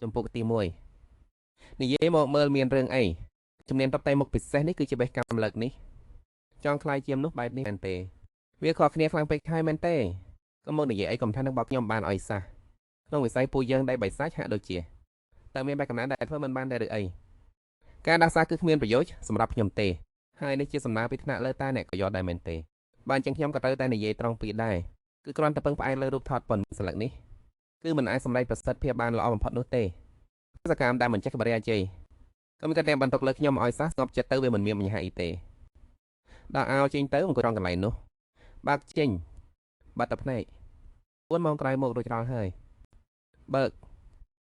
ជំពូកទី1និយាយមកមើលមានរឿងអីជំនាញតបតែងមុខពិសេសនេះគឺជាបេះកម្មលើកនេះចង់ខ្លាយជាមនុស្សបែបនេះមែនទេវាខុសគ្នាខ្លាំងពេកហើយមែនទេកុំមកនិយាយអីកុំថានឹងបោកខ្ញុំបានអីសះក្នុងវិស័យពូយើងដែលបិសាចហាក់ដូចជាតើមានបែបកំណែដែលធ្វើមិនបានដែរឬអីការដាស់សារគឺគ្មានប្រយោជន៍សម្រាប់ខ្ញុំទេហើយនេះជាសំណើពីថ្នាក់លើតាអ្នកក៏យល់ដែរមែនទេបើអញ្ចឹងខ្ញុំក៏ត្រូវតែនិយាយត្រង់ពីដែរគឺគ្រាន់តែពឹងផ្អែកលើរូបថតប៉ុនស្លឹកនេះគឺមិនអាចសម្រេចប្រសិទ្ធភាពបានល្អបំផុតនោះទេសកម្មដែលមិនចេះក្បរិយាជ័យក៏មានតែបន្ទុកលើខ្ញុំឲ្យសះស្ងប់ចិត្តទៅវាមិនមានបញ្ហាអីទេដល់អោចេញទៅអង្គុយត្រង់កន្លែងនោះបើកចេញបាត់តែភ្នែក4ម៉ោងក្រោយមករួចរាល់ហើយបើក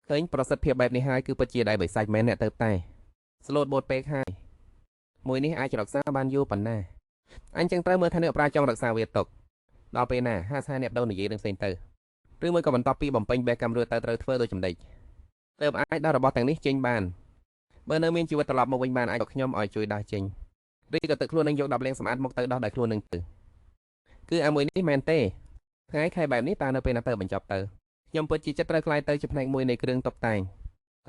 ឃើញប្រសិទ្ធភាពបែបនេះហើយគឺពិតជាដៃបិសាចមែនអ្នកទៅតែស្លូតបូតពេកហើយមួយនេះអាចរក្សាបានយូរប៉ុណ្ណាអញចឹងត្រូវមើលថាអ្នកប្រាចង់រក្សាវាទុកដល់ពេលណាហាសាអ្នកដូននិយាយរឿងផ្សេងទៅឬមួយក៏បន្ទាប់ពីបំពេញបេះកម្មរួចទៅត្រូវធ្វើដូចចំណេចទើបអាចដល់របស់ទាំងនេះចេញបានបើនៅមានជីវិតត្រឡប់មកវិញបានអាចខ្ញុំឲ្យជួយដោះចេញឬក៏ទឹកខ្លួននឹងយក10លាងសម្អាតមកទៅដោះដោយខ្លួននឹងទៅគឺអាមួយនេះមែនទេថ្ងៃខែបែបនេះតើនៅពេលណាទៅបញ្ចប់ទៅខ្ញុំពិតជាចិត្តត្រូវក្លាយទៅជាផ្នែកមួយនៃគ្រឿងតុបតែង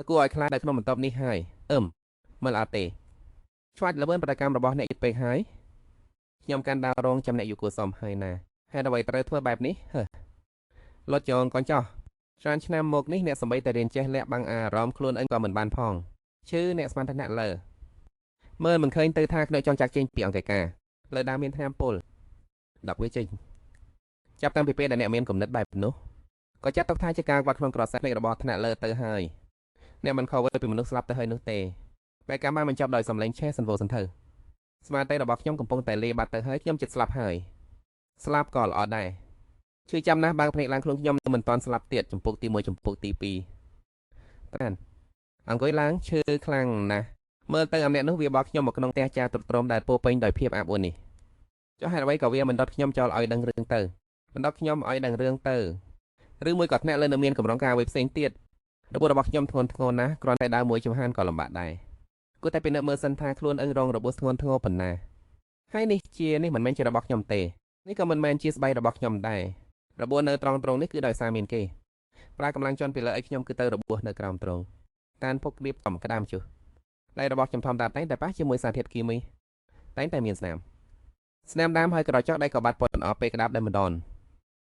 គួរឲ្យខ្លាចនៅក្នុងបន្ទប់នេះហើយអឹមមើលអត់ទេឆ្វាច់ល្បឿនប្រតិកម្មរបស់អ្នកយឺតពេកហើយខ្ញុំកាន់ដាវរងចាំអ្នកយូគួរសមហើយណាហេតុអ្វីត្រូវធ្វើបែបនេះហឺលត់ចងកូនចោះច្រើនឆ្នាំមកនេះអ្នកសម្បីតែរៀនចេះលាក់បាំងអារម្មណ៍ខ្លួនឯងក៏មិនបានផងឈឺអ្នកស្មានឋានៈលើមើលមិនឃើញទៅថាខ្ញុំចង់ចាក់ចេញពីអង្គការលើដើមមានថ្នាំពុល10វាចេញចាប់តាំងពីពេលដែលអ្នកមានគំនិតបែបនោះក៏ចាត់ទុកថាជាការវត្តក្នុងក្រសែភ្នែករបស់ថ្នាក់លើទៅហើយអ្នកមិនខុសអ្វីពីមនុស្សស្លាប់ទៅហើយនោះទេបែរកម្មបានបញ្ចប់ដោយសម្លេងឆេះសន្វោសន្ធៅស្មារតីរបស់ខ្ញុំកំពុងតែលេបាត់ទៅហើយខ្ញុំចិត្តស្លាប់ហើយស្លាប់ក៏ល្អដែរឈឺចាំណាស់បើកភ្នែកឡើងខ្លួនខ្ញុំមិនតាន់ស្លាប់ទៀតចំពុកទី1ចំពុកទី2តានអង្គុយឡើងឈឺខ្លាំងណាស់មើលទៅអាអ្នកនោះវាបោកខ្ញុំមកក្នុងផ្ទះចាទ្រុឌទ្រោមដែលពោពេញដោយភាពអាប់អួរនេះចុះហេតុអ្វីក៏វាមិនដុតខ្ញុំចោលឲ្យដឹងរឿងទៅមិនដុតខ្ញុំឲ្យដឹងរឿងទៅឬមួយក៏ថ្នាក់លើនៅមានកម្រងការអ្វីផ្សេងទៀតរបួសរបស់ខ្ញុំធ្ងន់ធ្ងរណាស់គ្រាន់តែដើរមួយចំហានក៏លំបាកដែរគួរតែពិនិត្យមើលសិនថាខ្លួនអឹងរងរបួសធ្ងន់ធ្ងរប៉ុណ្ណាហើយនេះជានេះមិនមែនជារបស់ខ្ញុំទេនេះក៏មិនមែនជាស្បែករបស់ខ្ញុំដែររបួសនៅត្រង់ត្រង់នេះគឺដោយសារមានគេប្រើកម្លាំងជន់ពីលើឲ្យខ្ញុំគឺទៅរបួសនៅក្រោមត្រង់តានពុករៀបចំក្តាមជុះដៃរបស់ខ្ញុំធម្មតាតែងតែប៉ះជាមួយសារធាតុគីមីតែងតែមានស្នាមស្នាមដើមហើយក្រចកដៃក៏បាត់ពណ៌អស់ពេលក្តាប់ដែរម្ដង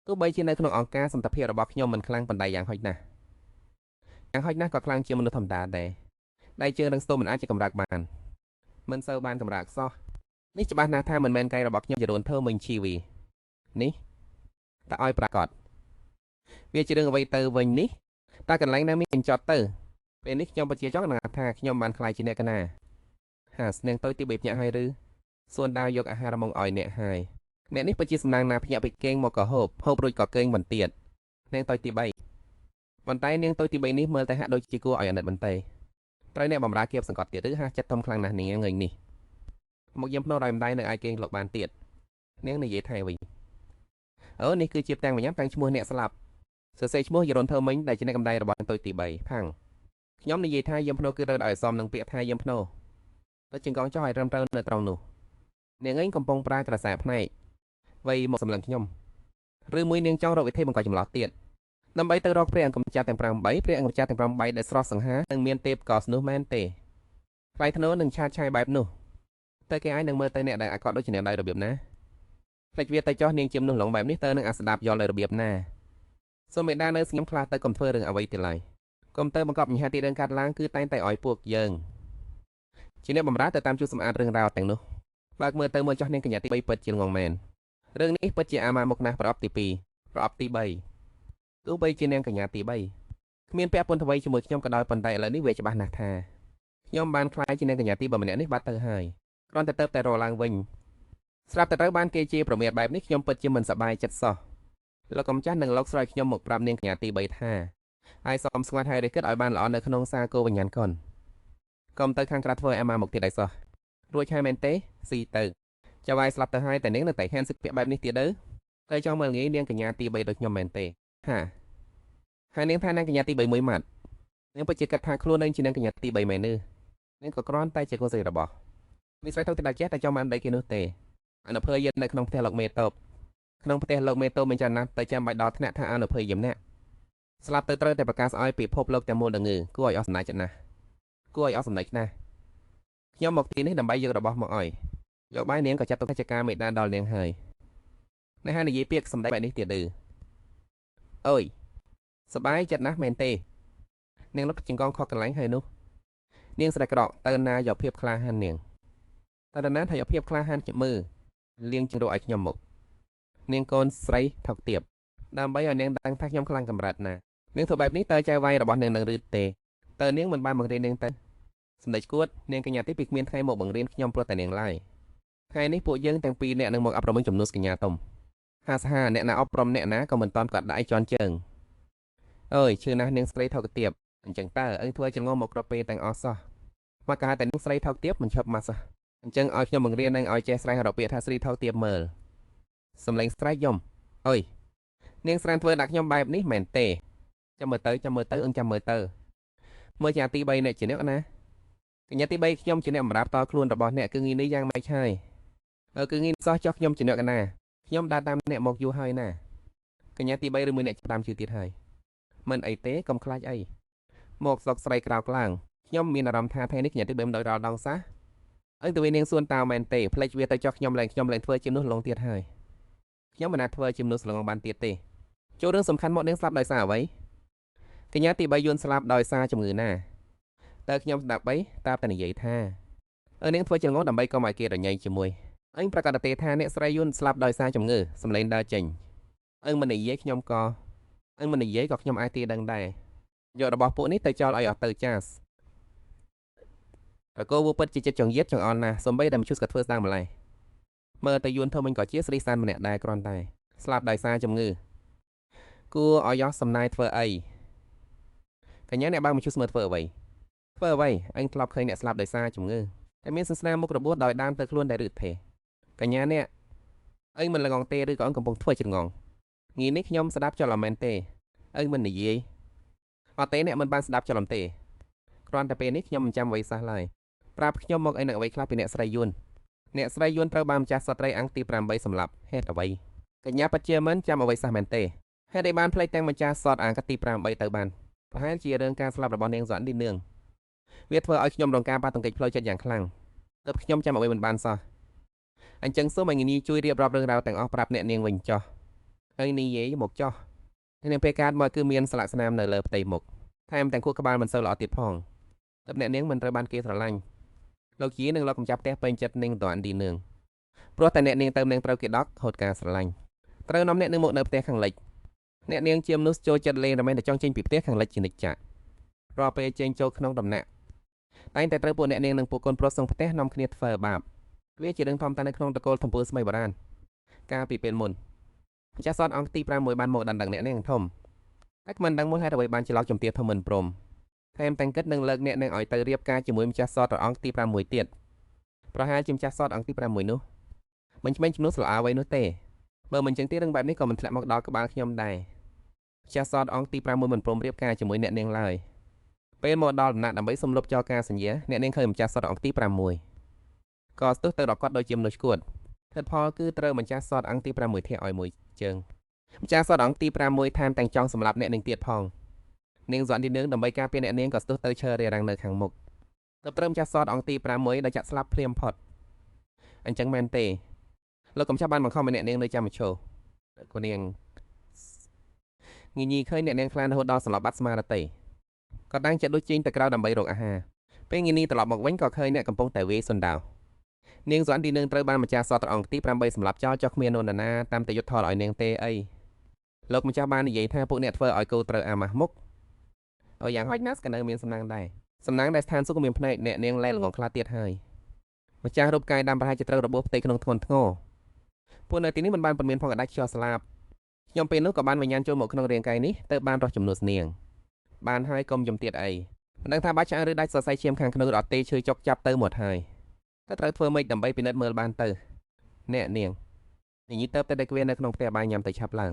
ទោះបីជានៅក្នុងអង្គការសន្តិភាពរបស់ខ្ញុំមិនខ្លាំងប៉ុន្តែយ៉ាងហោចណាស់យ៉ាងហោចណាស់ក៏ខ្លាំងជាមនុស្សធម្មតាដែរដៃជើងនឹងស្ទមមិនអាចជាកម្រើកបានមិនសូវបានកម្រើកសោះនេះច្បាស់ណាស់ថាមិនមែនកៃរបស់ខ្ញុំជារូនធ្វើមិញជីវីនេះតើឲ្យប្រកាសវាជារឿងអ្វីទៅវិញនេះតើកន្លែងណាមានកញ្ចត់ទៅពេលនេះខ្ញុំបជាចង់នឹងថាខ្ញុំបានខ្លាយជាអ្នកកណាហាស្នាងទៅទី3ភ្ញាក់ហើយឬសួនដាវយកអាហារមកឲ្យអ្នកហើយអ្នកនេះពិតជាសំណាងណាភ្ញាក់ពីគេងមកក៏ហូបហូបរួចក៏គេងបន្ទៀតនាងតូចទី3ប៉ុន្តែនាងតូចទី3នេះមើលតែហាក់ដូចជាគួរឲ្យអាណិតបន្តិចត្រូវអ្នកបំរើគៀបសង្កត់ទៀតឬហាចិត្តធំខ្លាំងណាស់នាងងើយនេះមកយាមភ្នោដោយម្ដាយនៅឯគេងលោកបានទៀតនាងនិយាយថៃវិញអូនេះគឺជាផ្ទាំងវិញ្ញាណតាំងឈ្មោះអ្នកស្លាប់សរសេរឈ្មោះយរុនធើមិញដែលជាអ្នកកំដៃរបស់តូចទី3ផាំងខ្ញុំនិយាយថាយាមភ្នោគឺត្រូវឲ្យសមនឹងពាក្យថាយាមភ្នោទៅជាងកងចោះឲ្យត្រឹមត្រូវនៅត្រង់នោះនាងឯងកំពុងប្រើក្រសែភ្នែកវៃមកសម្លឹងខ្ញុំឬមួយនាងចង់រកវិធីបង្កចម្លោះទៀតដើម្បីទៅរកព្រះអង្គម្ចាស់ទាំង8ព្រះអង្គម្ចាស់ទាំង8ដែលស្រស់សង្ហានិងមានទេពកោសនោះមែនទេថ្លៃធ្នូនឹងឆាតឆាយបែបនោះតែគេអាចនឹងមើលទៅអ្នកដែលអាក្រក់ដូចជាអ្នកដោយរបៀបណាផ្លេចវាទៅចោះនាងជាមនុស្សឡងបែបនេះទៅនឹងអាស្ដាប់យល់ដោយរបៀបណាសូមមេដានៅស្ងៀមខ្លះទៅកុំធ្វើរឿងអ្វីទេឡើយកុំទៅបង្កប់បញ្ហាទីរឿងកាត់ឡើងគឺតែងតែឲ្យពួកយើងជាអ្នកបម្រើទៅតាមជួសសម្អាតរឿងរ៉ាវទាំងនោះបើកមើលទៅមើលចោះនាងកញ្ញាទី3ពិតជាងងមែនរឿងនេះពិតជាអាម៉ាមុខណាស់ប្រអប់ទី2ប្រអប់ទី3ទោះបីជានាងកញ្ញាទី3គ្មានពាក់ព័ន្ធអ្វីជាមួយខ្ញុំក៏ដោយប៉ុន្តែឥឡូវនេះវាច្បាស់ណាស់ថាខ្ញុំបានក្លាយជានាងកញ្ញាទី3ម្នាក់នេះបាត់ទៅហើយគ្រាន់តែទៅតែរឡើងវិញស្រាប់តែត្រូវបានគេជាប្រមាថបែបនេះខ្ញុំពិតជាមិនសប្បាយចិត្តសោះលោកកំចាស់និងលោកស្រោចខ្ញុំមកប្រាប់នាងកញ្ញាទី3ថាហើយសូមស្ងាត់ហើយរិះគិតឲ្យបានល្អនៅក្នុងសាគោវិញ្ញាណកុនកុំទៅខាងក្រៅធ្វើអាម៉ាមកទៀតឲ្យសោះរួចហើយមែនទេស៊ីទៅចៅវាយស្លាប់ទៅហើយតែនាងនៅតែហ៊ានសឹកពាក្យបែបនេះទៀតទៅតែចង់មើលងាយនាងកញ្ញាទី3ដូចខ្ញុំមែនទេហាហើយនាងថានាងកញ្ញាទី3មួយម៉ាត់នាងពិតជាគិតថាខ្លួននាងជានាងកញ្ញាទី3មែនទេនាងក៏គ្រាន់តែជាកូនស្រីរបស់មីស្រីទៅតែចេះតែចង់បានដីគេនោះទេអនុភ័យយិននៅក្នុងផ្ទះលោកមេតបក្នុងផ្ទះលោកមេតបមានច្រើនណាស់តែចាំបាច់ដល់ថ្នាក់ថាអនុភ័យយមណា ស្លាប់ទៅត្រូវតែប្រកាសឲ្យពិភពលោកទាំងមូលដឹងគួរឲ្យអស់សំណើចចិត្តណាស់គួរឲ្យអស់សំណើចណាស់ខ្ញុំមកទីនេះដើម្បីយករបស់មកឲ្យលោកបាយនាងក៏ចាត់ទុកថាជាការមេត្តាដល់នាងហើយនេះហើយនិយាយពាក្យសម្ដីបែបនេះទៀតឬអើយសប្បាយចិត្តណាស់មែនទេនាងលុបចង្កងខុសកន្លែងហើយនោះនាងស្រែកក្រកទៅណាយកភាពក្លាហាននាងតើណាថាយកភាពក្លាហានជាមើលលៀងចង្រក់ឲ្យខ្ញុំមកនាងកូនស្រីថោកទាបដើម្បីឲ្យនាងដឹងថាខ្ញុំខ្លាំងកម្រិតណានាងធ្វើបែបនេះតើចៅវាយរបស់នាងនឹងឬទេតើនាងមិនបានបង្រៀននាងទៅសម្ដេចគួតនាងកញ្ញាទីពីគ្មានថ្ងៃមកបង្រៀនខ្ញុំព្រោះតែនាងឡើយថ្ងៃនេះពួកយើងទាំងពីរអ្នកនឹងមកអប់រំជំនួសកញ្ញាទុំហាសាអ្នកណាអប់រំអ្នកណាក៏មិនតាន់គាត់ដាក់ឲ្យជន់ជើងអើយឈឺណាស់នាងស្រីថោកទាបអញ្ចឹងតើអញធ្វើចងមកគ្រប់ពេលទាំងអស់សោះមកកាតែនាងស្រីថោកទាបមិនឈប់មកសោះអញ្ចឹងឲ្យខ្ញុំបង្រៀននឹងឲ្យចេះស្រែករកពាក្យថាស្រីថោកទាបមើលសំឡេងស្រែកយំអើយនាងស្រានធ្វើដាក់ខ្ញុំបែបនេះមែនទេចាំមើលទៅចាំមើលទៅអឹងចាំមើលទៅមើលជាទី3អ្នកជាអ្នកណាកញ្ញាទី3ខ្ញុំជាអ្នកបម្រើតខ្លួនរបស់អ្នកគឺងាយនេះយ៉ាងម៉េចហើយគឺងាយសោះចុះខ្ញុំជាអ្នកណាខ្ញុំដើរតាមអ្នកមកយូរហើយណាកញ្ញាទី3ឬមួយអ្នកតាមជឿទៀតហើយមិនអីទេកុំខ្លាចអីមកស្លុកស្រីក្រោកឡើងខ្ញុំមានអារម្មណ៍ថាថ្ងៃនេះកញ្ញាទី3មិនដោយដល់ដងសះអឹងទៅវិញនាងសួនតើមែនទេផ្លេចវាទៅចុះខ្ញុំឡើងធ្វើជាមនុស្សលងទៀតហើយខ្ញុំមិនអាចធ្វើជាមនុស្សលងបានទៀតទេចូលរឿងសំខាន់មកនាងស្លាប់ដោយសារអ្វីកញ្ញាទី3យួនស្លាប់ដោយសារជំងឺណាតើខ្ញុំស្ដាប់អីតាមតែនិយាយថានាងធ្វើជាងងដើម្បីកុំឲ្យគេរញ៉ៃជាមួយអញប្រកាសទេថាអ្នកស្រីយួនស្លាប់ដោយសារជំងឺសំឡេងដើរចេញអញមិននិយាយខ្ញុំក៏អញមិននិយាយក៏ខ្ញុំអាចទីដឹងដែរយករបស់ពួកនេះទៅចោលឲ្យអស់ទៅចាសតកោវពិតជាចិត្តចង្យាតចង្អល់ណាស់សំបីតែមជុះក៏ធ្វើស្ដាងម្លេះមើលតែយួនធ្វើមិញក៏ជាស្រីសានម្នាក់ដែរគ្រាន់តែស្លាប់ដោយសារជំងឺគួរឲ្យយោសំណាយធ្វើអីកញ្ញាអ្នកបើមជុះស្មើធ្វើអ្វីធ្វើអ្វីអញធ្លាប់ឃើញអ្នកស្លាប់ដោយសារជំងឺតែមានសស្នាមុខរបួសដោយដើមទៅខ្លួនដែរឬទេកញ្ញាអ្នកអញមិនល្ងងទេឬក៏អញកំពុងធ្វើចងងងាយនេះខ្ញុំស្ដាប់ច្រឡំមែនទេអញមិននិយាយអត់ទេអ្នកមិនបានស្ដាប់ច្រឡំទេគ្រាន់តែពេលនេះខ្ញុំមិនចាំអ្វីសោះឡើយប្រាប់ខ្ញុំមកអីនឹងអ្វីខ្លះពីអ្នកស្រីយួនអ្នកស្រីយួនត្រូវបានម្ចាស់សត្រីអង្គទី8សម្លាប់ហេតុអ្វីកញ្ញាពិតជាមិនចាំអ្វីសោះមែនទេហេតុអីបានផ្លេចទាំងម្ចាស់សត្វអង្គទី8ទៅបានប្រហែលជារឿងការស្លាប់របស់នាងសន្តិនាងវាធ្វើឲ្យខ្ញុំរងការប៉ះទង្គិចផ្លូវចិត្តយ៉ាងខ្លាំងទើបខ្ញុំចាំអ្វីមិនបានសោះអញ្ចឹងសូមឲ្យងាយជួយរៀបរាប់រឿងរ៉ាវទាំងអស់ប្រាប់អ្នកនាងវិញចុះហើយនិយាយមកចុះនាងពេលកើតមកគឺមានស្លាកស្នាមនៅលើផ្ទៃមុខថែមទាំងខួរក្បាលមិនសូវល្អទៀតផងទើបអ្នកនាងមិនត្រូវបានគេស្រឡាញ់លោកជានឹងលោកកំចាប់ផ្ទះពេញចិត្តនាងតន្ទីនាងព្រោះតែអ្នកនាងទៅនាងត្រូវគេដកហូតការស្រឡាញ់ត្រូវនាំអ្នកនាងមកនៅផ្ទះខាងលិចអ្នកនាងជាមនុស្សចូលចិត្តលេងរមែងតែចង់ចេញពីផ្ទះខាងលិចជានិច្ចចាក់រាល់ពេលចេញចូលក្នុងដំណាក់តែងតែត្រូវពួកអ្នកនាងនិងពួកកូនប្រុសសងផ្ទះនាំគ្នាធ្វើបាបវាជារឿងធម្មតានៅក្នុងតកូលធំពើស្មៃបុរាណកាលពីពេលមុនម្ចាស់សតអង្គទី6បានមកដណ្ដឹងអ្នកនាងធំតែមិនដឹងមូលហេតុអ្វីបានច្រឡោកជំទាវធំមិនព្រមថែមទាំងគិតនឹងលើកអ្នកនាងឲ្យទៅរៀបការជាមួយម្ចាស់សតអង្គទី6ទៀតប្រហែលជាម្ចាស់សតអង្គទី6នោះមិនឆ្មេញជំនួសស្លាអ្វីនោះទេបើមិនចឹងទេរឿងបែបនេះក៏មិនធ្លាក់មកដល់ក្បាលខ្ញុំដែរម្ចាស់សតអង្គទី6មិនព្រមរៀបការជាមួយអ្នកនាងឡើយពេលមកដល់ដំណាក់ដើម្បីសំលុបចោលការសញ្ញាអ្នកនាងឃើញម្ចាស់សតអង្គទី6ក៏ស្ទុះទៅដល់គាត់ដូចជាមនុស្សឈួតហេតុផលគឺត្រូវម្ចាស់សតអង្គទី6ធាក់ឲ្យមួយជើងម្ចាស់សតអង្គទី6ថែមទាំងចង់សម្លាប់អ្នកនាងទៀតផងនាងសន្តិនាងដើម្បីការពារអ្នកនាងក៏ស្ទុះទៅឈើរារាំងនៅខាងមុខទៅត្រឹមចាស់សតអង្គទី6ដែលចាក់ស្លាប់ភ្លាមផុតអញ្ចឹងមែនទេលោកកំចាប់បានបង្ខំឲ្យអ្នកនាងនៅចាំមឈោគនាងងាយឃើញអ្នកនាងខ្លានរហូតដល់សម្លាប់បាត់ស្មារតីក៏តាំងចិត្តដូចចេញទៅក្រៅដើម្បីរកអាហារពេលងាយត្រឡប់មកវិញក៏ឃើញអ្នកកំពុងតែវាយសុនដាវនាងសន្តិនាងត្រូវបានម្ចាស់សតអង្គទី8សម្លាប់ចោលចុះគ្មាននរណាតាមតែយុទ្ធថលឲ្យនាងទេអីលោកម្ចាស់បាននិយាយថាពួកអ្នកធ្វើឲ្យគោត្រូវអាម៉ាស់មុខឲ្យយ៉ាងហោចណាស់ក៏នៅមានសំណាងដែរសំណាងដែលស្ថានសុខមានផ្នែកអ្នកនាងលែងល្ងងខ្លះទៀតហើយម្ចាស់រូបកាយដាំប្រហែលជាត្រូវរបួសផ្ទៃក្នុងធ្ងន់ធ្ងរពួកនៅទីនេះមិនបានពន្មានផងកដាច់ខ្យល់ស្លាប់ខ្ញុំពេលនោះក៏បានវិញ្ញាណចូលមកក្នុងរាងកាយនេះទៅបានរស់ជំនួសនាងបានហើយកុំយំទៀតអីមិនដឹងថាបាច់ឆ្អឹងឬដាច់សរសៃឈាមខាងក្នុងអត់ទេឈឺចុកចាប់ទៅមកហើយតើត្រូវធ្វើម៉េចដើម្បីពិនិត្យមើលបានទៅអ្នកនាងញីទៅតែដែលវានៅក្នុងផ្ទះបាយញ៉ាំទៅឆាប់ឡើង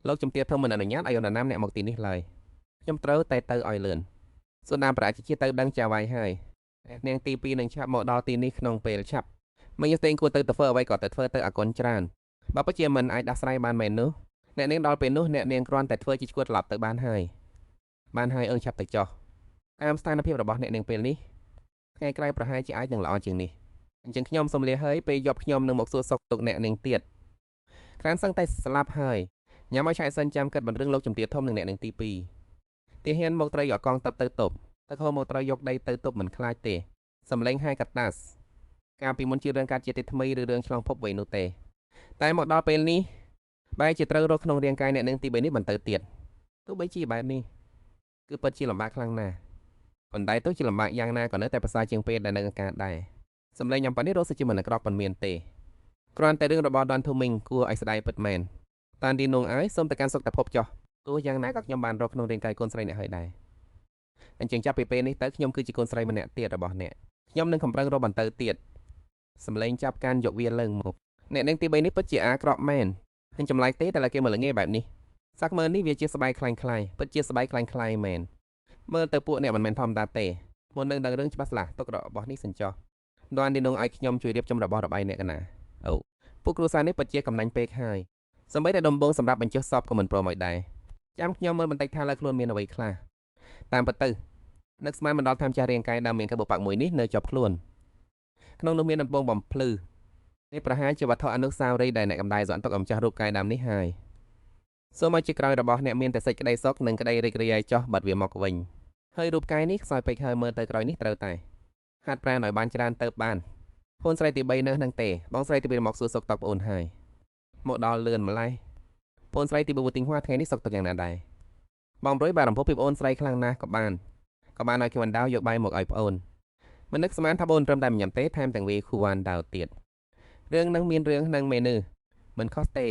លោកជំទាវធំមិនអនុញ្ញាតឲ្យនរណាម្នាក់មកទីនេះឡើយខ្ញុំត្រូវតែទៅឲ្យលឿនសូដាប្រាជាទៅដឹងចាវាយហើយនាងទី2នឹងឆាប់មកដល់ទីនេះក្នុងពេលឆាប់មិនយល់ទេគួរទៅធ្វើអ្វីក៏ទៅធ្វើទៅអគុណច្រើនបើពិតជាមិនអាចដោះស្រាយបានមែននោះ អ្នកនាងដល់ពេលនោះអ្នកនាងគ្រាន់តែធ្វើជាឈួតត្រឡប់ទៅបានហើយបានហើយអើឆាប់ទៅចោះតាមស្ថានភាពរបស់អ្នកនាងពេលនេះថ្ងៃក្រោយប្រហែលជាអាចនឹងល្អជាងនេះអញ្ចឹងខ្ញុំសូមលាហើយពេលយប់ខ្ញុំនឹងមកសួរសុខទុក្ខអ្នកនាងទៀតក្រានសឹងតែស្លាប់ហើយញ៉ាំឲ្យឆែកសិនចាំគិតបន្រឿងលោកជំទាវធំនិងអ្នកនាងទី2ទាហានមកត្រូវយកកងទ័ពទៅទប់ទឹកហូរមកត្រូវយកដីទៅទប់មិនខ្លាចទេសំឡេងហែកតាសកាលពីមុនជារឿងកាត់ជាតិថ្មីឬរឿងឆ្លងភពវ័យនោះទេតែមកដល់ពេលនេះបែរជាត្រូវរកក្នុងរាងកាយអ្នកនាងទី3នេះបន្តទៅទៀតទោះបីជាបែបនេះគឺពិតជាលំបាកខ្លាំងណាស់ប៉ុន្តែទោះជាលំបាកយ៉ាងណាក៏នៅតែប្រសើរជាងពេលដែលនៅការដែរសំឡេងញ៉ាំប៉ានេះរកសិជាមិនអាក្រក់ប៉ុន្មានទេគ្រាន់តែរឿងរបស់ដនធូមីងគួរឲ្យស្ដាយពិតមែនតានទីនងអើយសូមតែកាន់សុខតែភពចោះទោះយ៉ាងណាក៏ខ្ញុំបានរកក្នុងរាងកាយកូនស្រីអ្នកហើយដែរអញ្ចឹងចាប់ពីពេលនេះទៅខ្ញុំគឺជាកូនស្រីម្នាក់ទៀតរបស់អ្នកខ្ញុំនឹងខំប្រឹងរកបន្តទៀតសំឡេងចាប់កាន់យកវាឡើងមកអ្នកនាងទី3នេះពិតជាអាក្រក់មែននឹងចម្លែកទេតែគេមកល្ងាបែបនេះសាក់មើលនេះវាជាស្បែកខ្លាំងខ្លាយពិតជាស្បែកខ្លាំងខ្លាយមែនមើលទៅពួកអ្នកមិនមែនធម្មតាទេមុននឹងដឹងរឿងច្បាស់ស្លាស់ទុករបស់នេះសិនចោះដនទីនងឲ្យខ្ញុំជួយរៀបចំរបស់របាយអ្នកកណាអូពួកគ្រួសារនេះពិតជាកំណាញ់ពេកហើយសម្បីតែដំបងសម្រាប់បញ្ចុះសពក៏មិនព្រមឲ្យដែរចាំខ្ញុំមើលបន្តិចថាលើខ្លួនមានអ្វីខ្លះតាមពិតទៅនឹកស្មានមិនដល់តាមចាស់រាងកាយដើមមានកបុបាក់មួយនេះនៅជាប់ខ្លួនក្នុងនោះមានដំបងបំភ្លឺនេះប្រហែលជាវត្ថុអនុស្សាវរីយ៍ដែលអ្នកកំដៅសន្ទុកអំចាស់រូបកាយដើមនេះហើយសូមឲ្យជាក្រោយរបស់អ្នកមានតែសេចក្តីសុខនិងក្តីរីករាយចោះបាត់វាមកវិញហើយរូបកាយនេះខ្សោយពេកហើយមើលទៅក្រោយនេះត្រូវតែហាត់ប្រាណឲ្យបានច្រើនទៅបានប្អូនស្រីទី3នៅនឹងទេបងស្រីទី2មកសួរសុខទុក្ខប្អូនហើយមកដល់លឿនម្ល៉េះប្អូនស្រីទី4ទីហួរថ្ងៃនេះសុខទុក្ខយ៉ាងណាដែរបងប្រុយបានរំភើបពីប្អូនស្រីខ្លាំងណាស់ក៏បានឲ្យគេបណ្ដោយកបាយមកឲ្យប្អូនមិននឹកស្មានថាប្អូនត្រឹមតែមិនញ៉ាំទេថែមទាំងវាខូវ៉ានដៅទៀតរឿងនឹងមានរឿងនឹងមេនឺមិនខុសទេ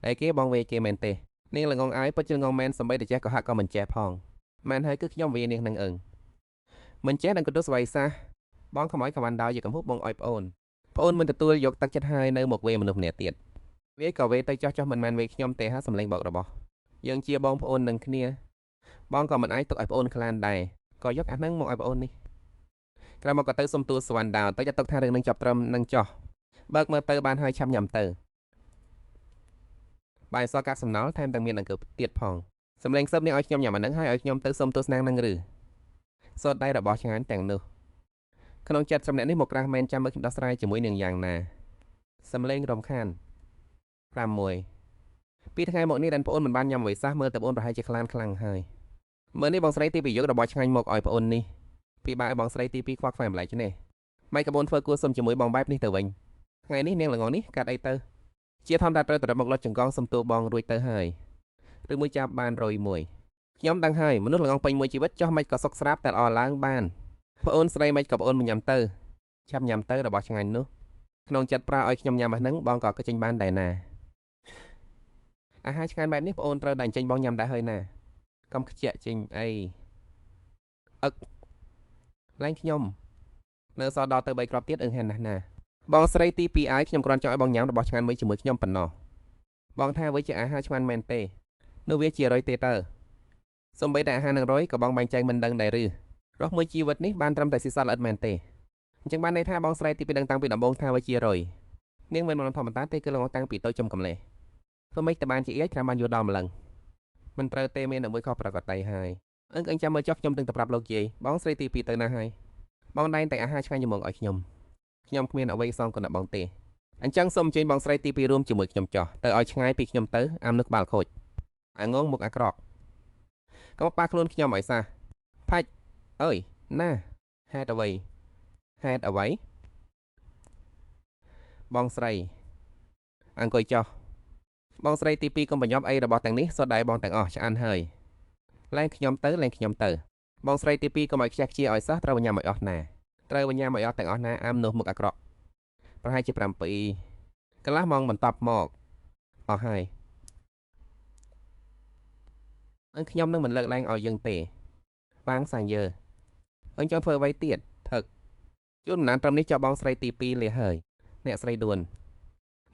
តែគេបងវេគេមែនទេនាងល្ងងអើយពិតជាល្ងងមែនសម្បីតែចេះក៏ហាក់ក៏មិនចេះផងមែនហើយគឺខ្ញុំវានាងនឹងអឹងមិនចេះនឹងកន្ទុះស្វ័យសាសបងខំឲ្យខវ៉ាន់ដៅយកកំហុសបងឲ្យប្អូនប្អូនមិនទទួលយកទឹកចិត្តហើយនៅមកវេមនុស្សម្នាក់ទៀតវាក៏វេទៅចោះចោះមិនមែនវេខ្ញុំទេហាសំលេងបោករបស់យើងជាបងប្អូននឹងគ្នាបងក៏មិនអាចទុកឲ្យប្អូនខ្លានដែរក៏យកអាហ្នឹងមកឲ្យប្អូននេះក្រោយមកក៏ទៅសុំទួសវណ្ណដាវទៅចាត់ទុកថារឿងនឹងចាប់ត្រឹមនឹងចោះបើកមើលទៅបានហើយឆាប់ញ៉ាំទៅបាយសកាក់សំណល់ថែមទាំងមានអង្គទៀតផងសំលេងសឹបនេះឲ្យខ្ញុំញ៉ាំអាហ្នឹងហើយឲ្យខ្ញុំទៅសុំទស្សនានឹងឬសូត្រដៃរបស់ឆ្ងាញ់ទាំងនោះក្នុងចិត្តសម្នាក់នេះមកក្រាស់មែនចាំមើលខ្ញុំដោះស្រាយជាមួយនឹងយ៉ាងណាសំលេងរំខាន6ពីថ្ងៃមកនេះដែលប្អូនមិនបានញ៉ាំអ្វីសោះមើលទៅប្អូនប្រហែលជាខ្លានខ្លាំងហើយមើលនេះបងស្រីទី2យករបស់ឆ្ងាញ់មកឲ្យប្អូននេះពីបាឲ្យបងស្រីទី2ខ្វះខ្វែម្ល៉េះនេះម៉ៃក៏បងធ្វើគួរសុំជាមួយបងបែបនេះទៅវិញថ្ងៃនេះនាងល្ងងនេះកាត់អីទៅជាធម្មតាត្រូវត្រឹមមកលុតចង្កងសុំទោបងរួចទៅហើយឬមួយចាប់បានរយមួយខ្ញុំដឹងហើយមនុស្សល្ងងពេញមួយជីវិតចោះមិនក៏សុកស្រាប់តែល្អឡើងបានប្អូនស្រីមិនក៏ប្អូនមិនញ៉ាំទៅឆាប់ញ៉ាំទៅរបស់ឆ្ងាញ់នោះក្នុងចិត្តប្រើឲ្យខ្ញុំញ៉ាំអាហ្នឹងបងក៏ចេញបានដែរណាអាហារឆ្ងាញ់បែបនេះប្អូនត្រូវតែចេញបងញ៉ាំដែរហើយណាកុំខ្ជាក់ចេញអីអឹកឡើងខ្ញុំនៅសល់ដល់ទៅ3គ្រាប់ទៀតអឹងហែនណាស់ណាបងស្រីទី2ឲ្យខ្ញុំគ្រាន់ចង់ឲ្យបងញ៉ាំរបស់ឆ្ងាញ់មួយជាមួយខ្ញុំប៉ុណ្ណោះបងថាវាជាអាហារឆ្ងាញ់មែនទេនោះវាជារយទេតើសូម្បីតែអាហារនឹងរយក៏បងបែងចែកមិនដឹងដែរឬរស់មួយជីវិតនេះបានត្រឹមតែស៊ីសត្វល្អិតមែនទេអញ្ចឹងបានន័យថាបងស្រីទី2ដឹងតាំងពីដំបូងថាវាជារយនាងមិនមែនធម្មតាទេគឺលងតាំងពីតូចចំកំលេះធ្វើម៉េចតែបានជាអៀចត្រាំបានយល់ដល់ម្លឹងមិនត្រូវទេមានតែមួយខុសប្រកបតីហើយអឹងចាំមើលចុះខ្ញុំនឹងទៅប្រាប់លោកយាយបងស្រីទី2ទៅណាហើយបងដែងតែអាហារឆ្ងាញ់ជាមួយឲ្យខ្ញុំខ្ញុំគ្មានអ្វីសងគណៈបងទេអញ្ចឹងសូមអញ្ជើញបងស្រីទី2រួមជាមួយខ្ញុំចោះទៅឲ្យឆ្ងាយពីខ្ញុំទៅអាមនឹកក្បាលខូចអាងងមុខអាក្រក់កុំប៉ះខ្លួនខ្ញុំឲ្យសះផាច់អើយណាហេតុអ្វីហេតុអ្វីបងស្រីអង្គុយចោះបងស្រីទី2កុំបញ្ញប់អីរបស់ទាំងនេះសុទ្ធតែបងទាំងអស់ឆ្អានហើយលែងខ្ញុំទៅលែងខ្ញុំទៅបងស្រីទី2កុំឲ្យខ្ជះខ្ជាឲ្យសោះត្រូវញ៉ាំឲ្យអស់ណាត្រូវញ៉ាំឲ្យអស់ទាំងអស់ណាអាមនោះមុខអាក្រក់ប្រហែលជា7កន្លះម៉ោងបន្ទាប់មកអស់ហើយអញខ្ញុំនឹងមិនលើកឡើងឲ្យយើងទេវាងសាញយើអញចង់ធ្វើអ្វីទៀតថឹកជូនដំណើរត្រឹមនេះចោះបងស្រីទី2លាហើយអ្នកស្រីដួន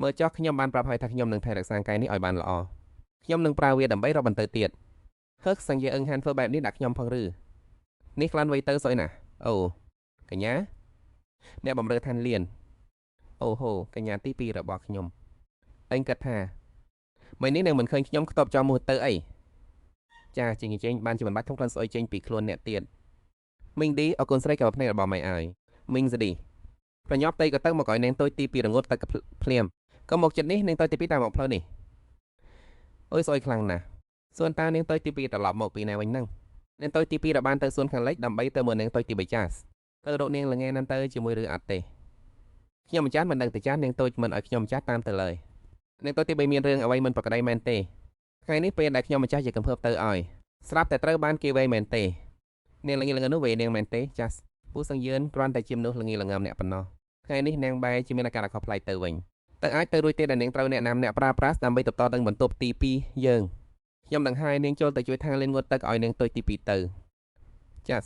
មើលចោះខ្ញុំបានប្រាប់ហើយថាខ្ញុំនឹងថែរក្សាកាយនេះឲ្យបានល្អខ្ញុំនឹងប្រើវាដើម្បីរកបន្ទើទៀតហឹកសង្យាអឹងហានធ្វើបែបនេះដាក់ខ្ញុំផងឬនេះក្លានវៃទៅស្អុយណាអូកញ្ញាអ្នកបំរើឋានលៀនអូហូកញ្ញាទី2របស់ខ្ញុំអញគិតថា មិននេះនឹងមិនឃើញខ្ញុំខ្ទប់ចោលមូសទៅអីចាជាងចេញបានជាមិនបាច់ធំក្លិនស្អុយចេញពីខ្លួនអ្នកទៀតមីងឌីអរគុណស្រីកែវភ្នែករបស់ម៉ែឲ្យមីងស្ឌីប្រញាប់តៃក៏ទៅមកឲ្យនាងតូចទីពីរងត់ទៅភ្លាមក៏មកចិត្តនេះនាងតូចទីពីរតាមមកផ្លូវនេះអូយស្អុយខ្លាំងណាស់សួនតានាងតូចទីពីរត្រឡប់មកពីណាវិញហ្នឹងនាងតូចទីពីរបានទៅសួនខាងលិចដើម្បីទៅមើលនាងតូចទីបីចាស់ទៅរកនាងល្ងែនឹងទៅជាមួយឬអត់ទេខ្ញុំម្ចាស់មិនដឹងទៅចាស់នាងតូចមិនឲ្យខ្ញុំម្ចាស់តាមទៅឡើយនាងតូចទីបីមានរឿងអ្វីមិនប្រក្រតីមែនទេថ្ងៃនេះពេលដែលខ្ញុំម្ចាស់ជាកំភើបទៅឲ្យស្រាប់តែត្រូវបានគេវេមែនទេនាងល្ងីល្ងើនោះវេនាងមែនទេចាស់ពូសង្យឿនគ្រាន់តែជាមនុស្សល្ងីល្ងើម្នាក់ប៉ុណ្ណោះថ្ងៃនេះនាងបែរជាមានអាការៈខុសប្លែកទៅវិញទៅអាចទៅរួចទេដែលនាងត្រូវអ្នកណាំអ្នកប្រើប្រាស់ដើម្បីបន្តដល់បន្ទប់ទី2យើងខ្ញុំនឹងឲ្យនាងចូលទៅជួយថាងលេងងត់ទឹកឲ្យនាងតូចទី2ទៅចាស់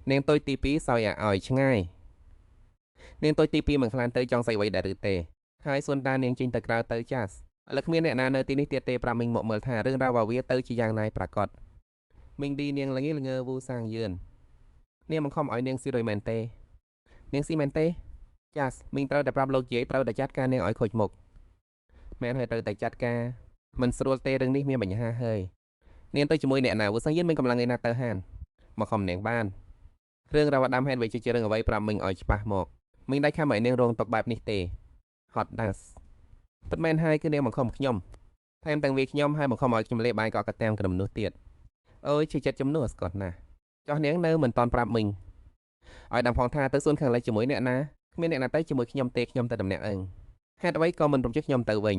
នាងតូចទី2សោយឲ្យឆ្ងាយនាងតូចទី2មិនខ្លានទៅចង់ស្អីអ្វីដែរឬទេហើយសួនតានាងចេញទៅក្រៅទៅចាស់ឥឡូវគ្មានអ្នកណានៅទីនេះទៀតទេប្រាប់មីងមកមើលថារឿងរ៉ាវរបស់វាទៅជាយ៉ាងណាប្រាកដមីងឌីនាងល្ងីល្ងើវូសាងយឿននាងបង្ខំឲ្យនាងស៊ីរុយមែនទេនាងស៊ីមែនទេចាស់មីងត្រូវតែប្រាប់លោកយាយត្រូវតែចាត់ការនាងឲ្យខូចមុខមែនហើយត្រូវតែចាត់ការមិនស្រួលទេរឿងនេះមានបញ្ហាហើយនាងទៅជាមួយអ្នកណាវូសាងយឿនមានកម្លាំងឯណាទៅហានមកខំនាងបានរឿងរ៉ាវដាំហេតុអ្វីជារឿងអ្វីប្រាប់មីងឲ្យច្បាស់មកមីងដាច់ខាំឲ្យនាងរងຕົកបែបនេះទេហត់ដាស់ពិតមែនហើយគឺនាងបង្ខំខ្ញុំថែមទាំងវាខ្ញុំហើយបង្ខំឲ្យខ្ញុំលេបបាយកកតាមក្រុមនោះទៀតអូយជាចិត្តជំនួសស្កត់ណាស់ចោះនាងនៅមិនតន់ប្រាប់មីងឲ្យដឹងផងថាទៅសួនខាងលិចជាមួយអ្នកណាគ្មានអ្នកណាទៅជាមួយខ្ញុំទេខ្ញុំតែម្នាក់ឯងហេតុអ្វីក៏មិនរំជើបខ្ញុំទៅវិញ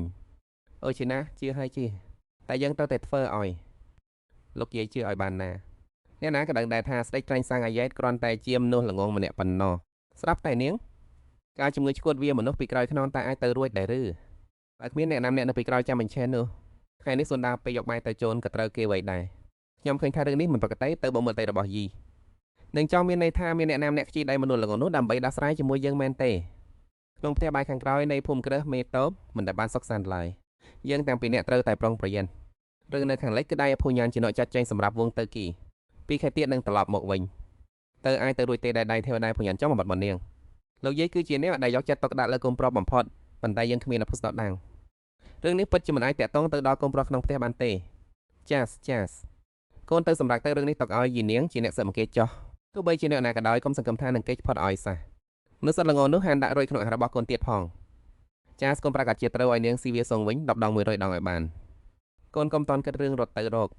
អូជាណាជឿហើយជឿតែយើងត្រូវតែធ្វើឲ្យលោកយាយជឿឲ្យបានណាអ្នកណាក៏ដឹងដែរថាស្ដេចត្រាញ់សាងអាយ៉ែតគ្រាន់តែជាមនុស្សល្ងងម្នាក់ប៉ុណ្ណោះស្រាប់តែនាងការជំងឺឆ្កួតវាមនុស្សពីក្រោយខ្នងតែអាចទៅរួចដែរឬបើគ្មានអ្នកណាម្នាក់នៅពីក្រោយចាំបញ្ឆេះនោះថ្ងៃនេះសុនដាពេលយកបាយទៅជូនក៏ត្រូវគេໄວដែរខ្ញុំឃើញថារឿងនេះមិនប្រក្រតីទៅបើមើលទៅរបស់យីនឹងចង់មានន័យថាមានអ្នកណាម្នាក់ខ្ជីដៃមនុស្សល្ងងនោះដើម្បីដោះស្រាយជាមួយយើងមែនទេក្នុងផ្ទះបាយខាងក្រោយនៃភូមិគ្រឹះមេតូបមិនដែលបានសុខសាន្តឡើយយើងទាំងពីរអ្នកត្រូវតែប្រុងប្រយ័ត្នរឿងនៅខាងលិចគឺដៃអភូញានជាអ្នកចាត់ចែងសម្រាប់វងទៅគីពីខែទៀតនឹងត្រឡប់មកវិញទៅអាចទៅរួចទេដែលដៃទេវតាភូញានចង់បំបត្តិមកនាងលោកយាយគឺជាអ្នកដែលយកចិត្តទុកដាក់លើកូនប្រុសបំផុតប៉ុន្តែយើងគ្មានអភ័ស្តុតាងរឿងនេះពិតជាមិនអាចតាក់ទងទៅដល់កូនប្រុសក្នុងផ្ទះបានទេចាសចាសកូនទៅសម្រាប់ទៅរឿងនេះទុកឲ្យយីនាងជាអ្នកស៊ើបអង្កេតចោះទោះបីជាអ្នកណាក៏ដោយកុំសង្ឃឹមថានឹងគេចផុតឲ្យសះមនុស្សសត្វល្ងនោះហានដាក់រុយក្នុងអាហាររបស់កូនទៀតផងចាសកូនប្រកាសជាត្រូវឲ្យនាងស៊ីវាសងវិញ10ដង100ដងឲ្យបានកូនកុំតន់គិតរឿងរត់ទៅរក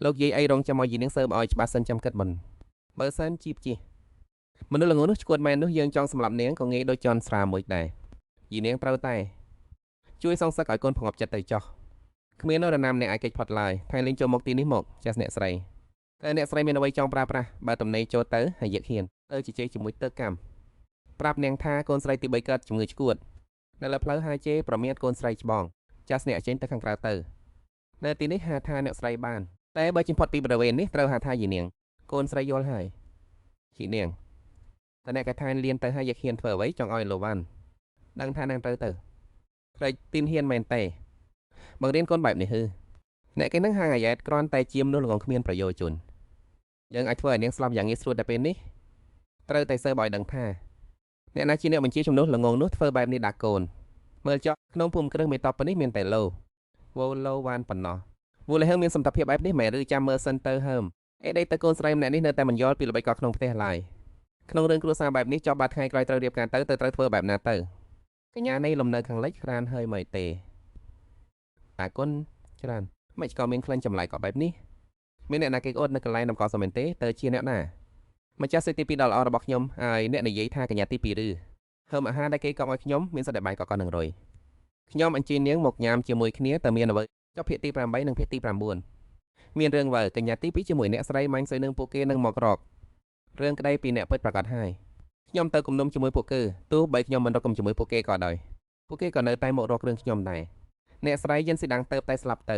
លោកយាយអីរងចាំឲ្យយីនាងស៊ើបឲ្យច្បាស់សិនចាំគិតមិនបើសិនជីបជីមនុស្សល្ងនោះឈួតមែននោះយើងចង់សម្លាប់នាងក៏ងាយដូចជន់ស្រាមួយដែរយីនាងត្រូវតែជួយសងសឹកឲ្យកូនផងប់ចិត្តទៅចោះគ្មាននរណាម្នាក់អាចគេចផុតឡើយថែលេងចូលមកទីនេះមកចាស់អ្នកស្រីតែអ្នកស្រីមានអ្វីចង់ប្រើប្រាស់បើទំនេរចូលទៅហើយយកហ៊ានទៅជជែកជាមួយទៅកម្មប្រាប់នាងថាកូនស្រីទី3កើតជំងឺឆ្កួតនៅលើផ្លូវហើយជេរប្រមាថកូនស្រីច្បងចាស់អ្នកចេញទៅខាងក្រៅទៅនៅទីនេះហៅថាអ្នកស្រីបានតែបើជិះផុតពីបរិវេណនេះត្រូវហៅថាយីនាងកូនស្រីយល់ហើយយីនាងតែអ្នកកថាលៀនទៅហើយយកហ៊ានធ្វើអ្វីចង់ឲ្យលោវ៉ាន់ដឹងថានាងត្រូវទៅព្រៃទីនហ៊ានមែនទេបង្រៀនកូនបែបនេះហឺអ្នកគេនឹងហាងអាយ៉ែតគ្រាន់តែជាមនុស្សល្ងងគ្មានប្រយោជន៍យើងអាចធ្វើឲ្យនាងស្លាប់យ៉ាងងាយស្រួលតែពេលនេះត្រូវតែស៊ើបឲ្យដឹងថាអ្នកណាជាអ្នកបញ្ជាជំនួសល្ងងនោះធ្វើបែបនេះដាក់កូនមើលចុះក្នុងភូមិគ្រឹះមេតបនេះមានតែលោវ៉ូឡូវ៉ានប៉ុណ្ណោះវូលេហឹងមានសមត្ថភាពបែបនេះមែនឬចាំមើលសិនទៅហើមអេដេទៅកូនស្រីម្នាក់នេះនៅតែមិនយល់ពីល្បិចកលក្នុងផ្ទះឡើយក្នុងរឿងគ្រួសារបែបនេះចប់បាត់ថ្ងៃក្រោយត្រូវរៀបការទៅត្រូវធ្វើបែបណាទៅកញ្ញានៃលំនៅខាងលិចក្រានហើយមិនទេអរគុណច្រើនមិនក៏មានក្លិនចម្លែកក៏បែបនេះមានអ្នកណាគេអត់នៅកន្លែងតម្កល់សមមែនទេទៅជាអ្នកណាម្ចាស់សេដ្ឋីពីរដល់ល្អរបស់ខ្ញុំហើយអ្នកនិយាយថាកញ្ញាទី2ឬហើមអាហារដែលគេកប់ឲ្យខ្ញុំមានសិតតែបាយកកនឹងរុយខ្ញុំអញ្ជើញនាងមកញ៉ាំជាមួយគ្នាតើមានអ្វីចុះភាគទី8និងភាគទី9មានរឿងវើកញ្ញាទី2ជាមួយអ្នកស្រីម៉ាញ់សុយនឹងពួកគេនឹងមករករឿងក្តីពីអ្នកពិតប្រាកដហើយខ្ញុំទៅគំនុំជាមួយពួកគេទោះបីខ្ញុំមិនរកគុំជាមួយពួកគេក៏ដោយពួកគេក៏នៅតែមករករឿងខ្ញុំដែរអ្នកស្រីយិនស៊ីដាំងទៅតែស្លាប់ទៅ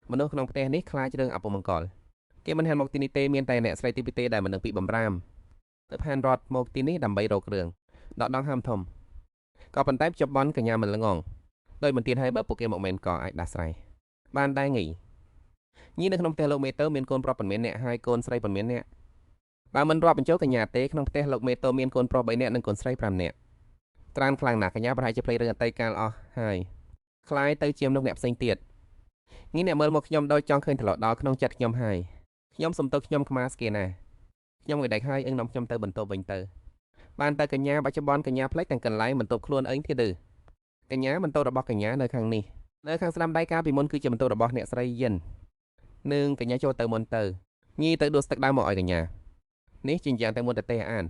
មនុស្សក្នុងផ្ទះនេះខ្លាចរឿងអពមង្គលគេមិនហ៊ានមកទីនេះទេមានតែអ្នកស្រីទីពីរទេដែលមិននឹងពីបំរាមទៅផានរត់មកទីនេះដើម្បីរករឿងដកដងហាមធំក៏ប៉ុន្តែជប់បនកញ្ញាមិនល្ងងដោយមិនទៀនឲ្យបើពួកគេមកមែនក៏អាចដោះស្រាយបានដែរងីញីនៅក្នុងផ្ទះលោកមេតូមានកូនប្រុសប៉ុន្មានអ្នកហើយកូនស្រីប៉ុន្មានអ្នកបើមិនរាប់បញ្ចូលកញ្ញាទេក្នុងផ្ទះលោកមេតូមានកូនប្រុស3នាក់និងកូនស្រី5នាក់ត្រានខ្លាំងណាស់កញ្ញាប្រហែលជាភ្លេចរឿងអតីតកាលអស់ហើយខ្លាយទៅជាមនុស្សអ្នកផ្សេងទៀត ងាយអ្នកមើលមកខ្ញុំដូចចង់ឃើញត្រឡប់ដល់ក្នុងចិត្តខ្ញុំហើយខ្ញុំសុំទោសខ្ញុំខ្មាស់គេណាខ្ញុំឲ្យដាច់ហើយអឹងនាំខ្ញុំទៅបន្ទប់វិញទៅបានតែកញ្ញាបច្ចុប្បន្នកញ្ញាផ្លេចទាំងកន្លែងបន្ទប់ខ្លួនអឹងទៀតឬកញ្ញាបន្ទប់របស់កញ្ញានៅខាងនេះនៅខាងស្ដាំដៃកាលពីមុនគឺជាបន្ទប់របស់អ្នកស្រីយិននិងកញ្ញាចូលទៅមុនទៅញីទៅដួសទឹកដើមមកឲ្យកញ្ញានេះជាយ៉ាងតែមុនទៅទេអាន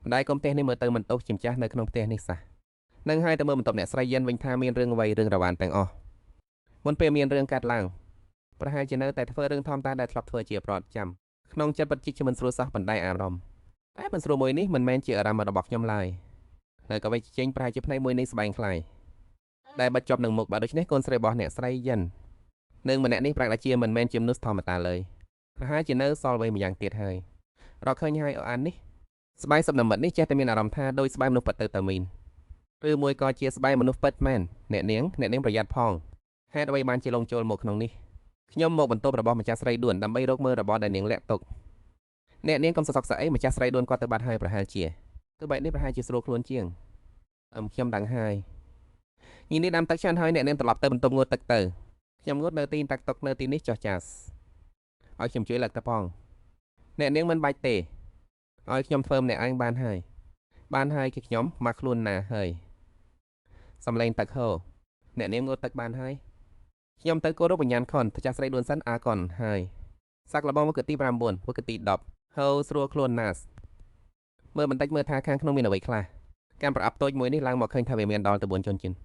ម្ដាយគុំផ្ទះនេះមើលទៅមិនទោសជាម្ចាស់នៅក្នុងផ្ទះនេះសះនឹងហើយទៅមើលបន្ទប់អ្នកស្រីយិនវិញថាមានរឿងអ្វីរឿងរវានទាំងអស់មុនពេលមានរឿងកាត់ឡើងប្រហែលជានៅតែធ្វើរឿងធម្មតាដែលធ្លាប់ធ្វើជាប្រចាំក្នុងចិត្តពិតជាមិនស្រួលសោះបណ្ដៃអារម្មណ៍តែមិនស្រួលមួយនេះមិនមែនជាអារម្មណ៍របស់ខ្ញុំឡើយនៅក៏វិញចេញប្រហែលជាផ្នែកមួយនេះស្បែងខ្លាយដែលបាត់ជាប់នឹងមុខបាទដូច្នេះកូនស្រីរបស់អ្នកស្រីយិននិងម្នាក់នេះប្រាកដជាមិនមែនជាមនុស្សធម្មតាឡើយប្រហែលជានៅសល់អ្វីម្យ៉ាងទៀតហើយរកឃើញហើយអូអាននេះស្បែកសពនិមិត្តនេះចេះតែមានអារម្មណ៍ថាដូចស្បែកមនុស្សពិតទៅតាមីនឬមួយក៏ជាស្បែកមនុស្សពិតមែនអ្នកនាងប្រយ័ត្នផងហេតុអ្វីបានជាលងចូលមកក្នុងនេះខ្ញុំមកបន្ទប់របស់ម្ចាស់ស្រីដួនដើម្បីរកមើលរបស់ដែលនាងលាក់ទុកអ្នកនាងកុំសសក់ស្អីម្ចាស់ស្រីដួនគាត់ទៅបាត់ហើយប្រហែលជាគឺបែបនេះប្រហែលជាស្រួលខ្លួនជាងខ្ញុំដឹងហើយញីនេះដាំទឹកច្រើនហើយអ្នកនាងត្រឡប់ទៅបន្ទប់ងូតទឹកទៅខ្ញុំងូតនៅទីតាក់តុកនៅទីនេះចោះចាស់ឲ្យខ្ញុំជួយលើកទៅផងអ្នកនាងមិនបាច់ទេឲ្យខ្ញុំធ្វើម្នាក់ឯងបានហើយបានហើយគឺខ្ញុំមកខ្លួនណាហើយសំឡេងទឹកហូរអ្នកនាងងូតទឹកបានហើយខ្ញុំទៅគោរពវិញ្ញាណខនម្ចាស់ស្រីដួនសិនអាកុនហើយសាក់លបងវគ្គទី9វគ្គទី10ហូរស្រួលខ្លួនណាស់មើលបន្តិចមើលថាខាងក្នុងមានអ្វីខ្លះការប្រអប់តូចមួយនេះឡើងមកឃើញថាវាមានដល់ទៅ4ជនជាតិ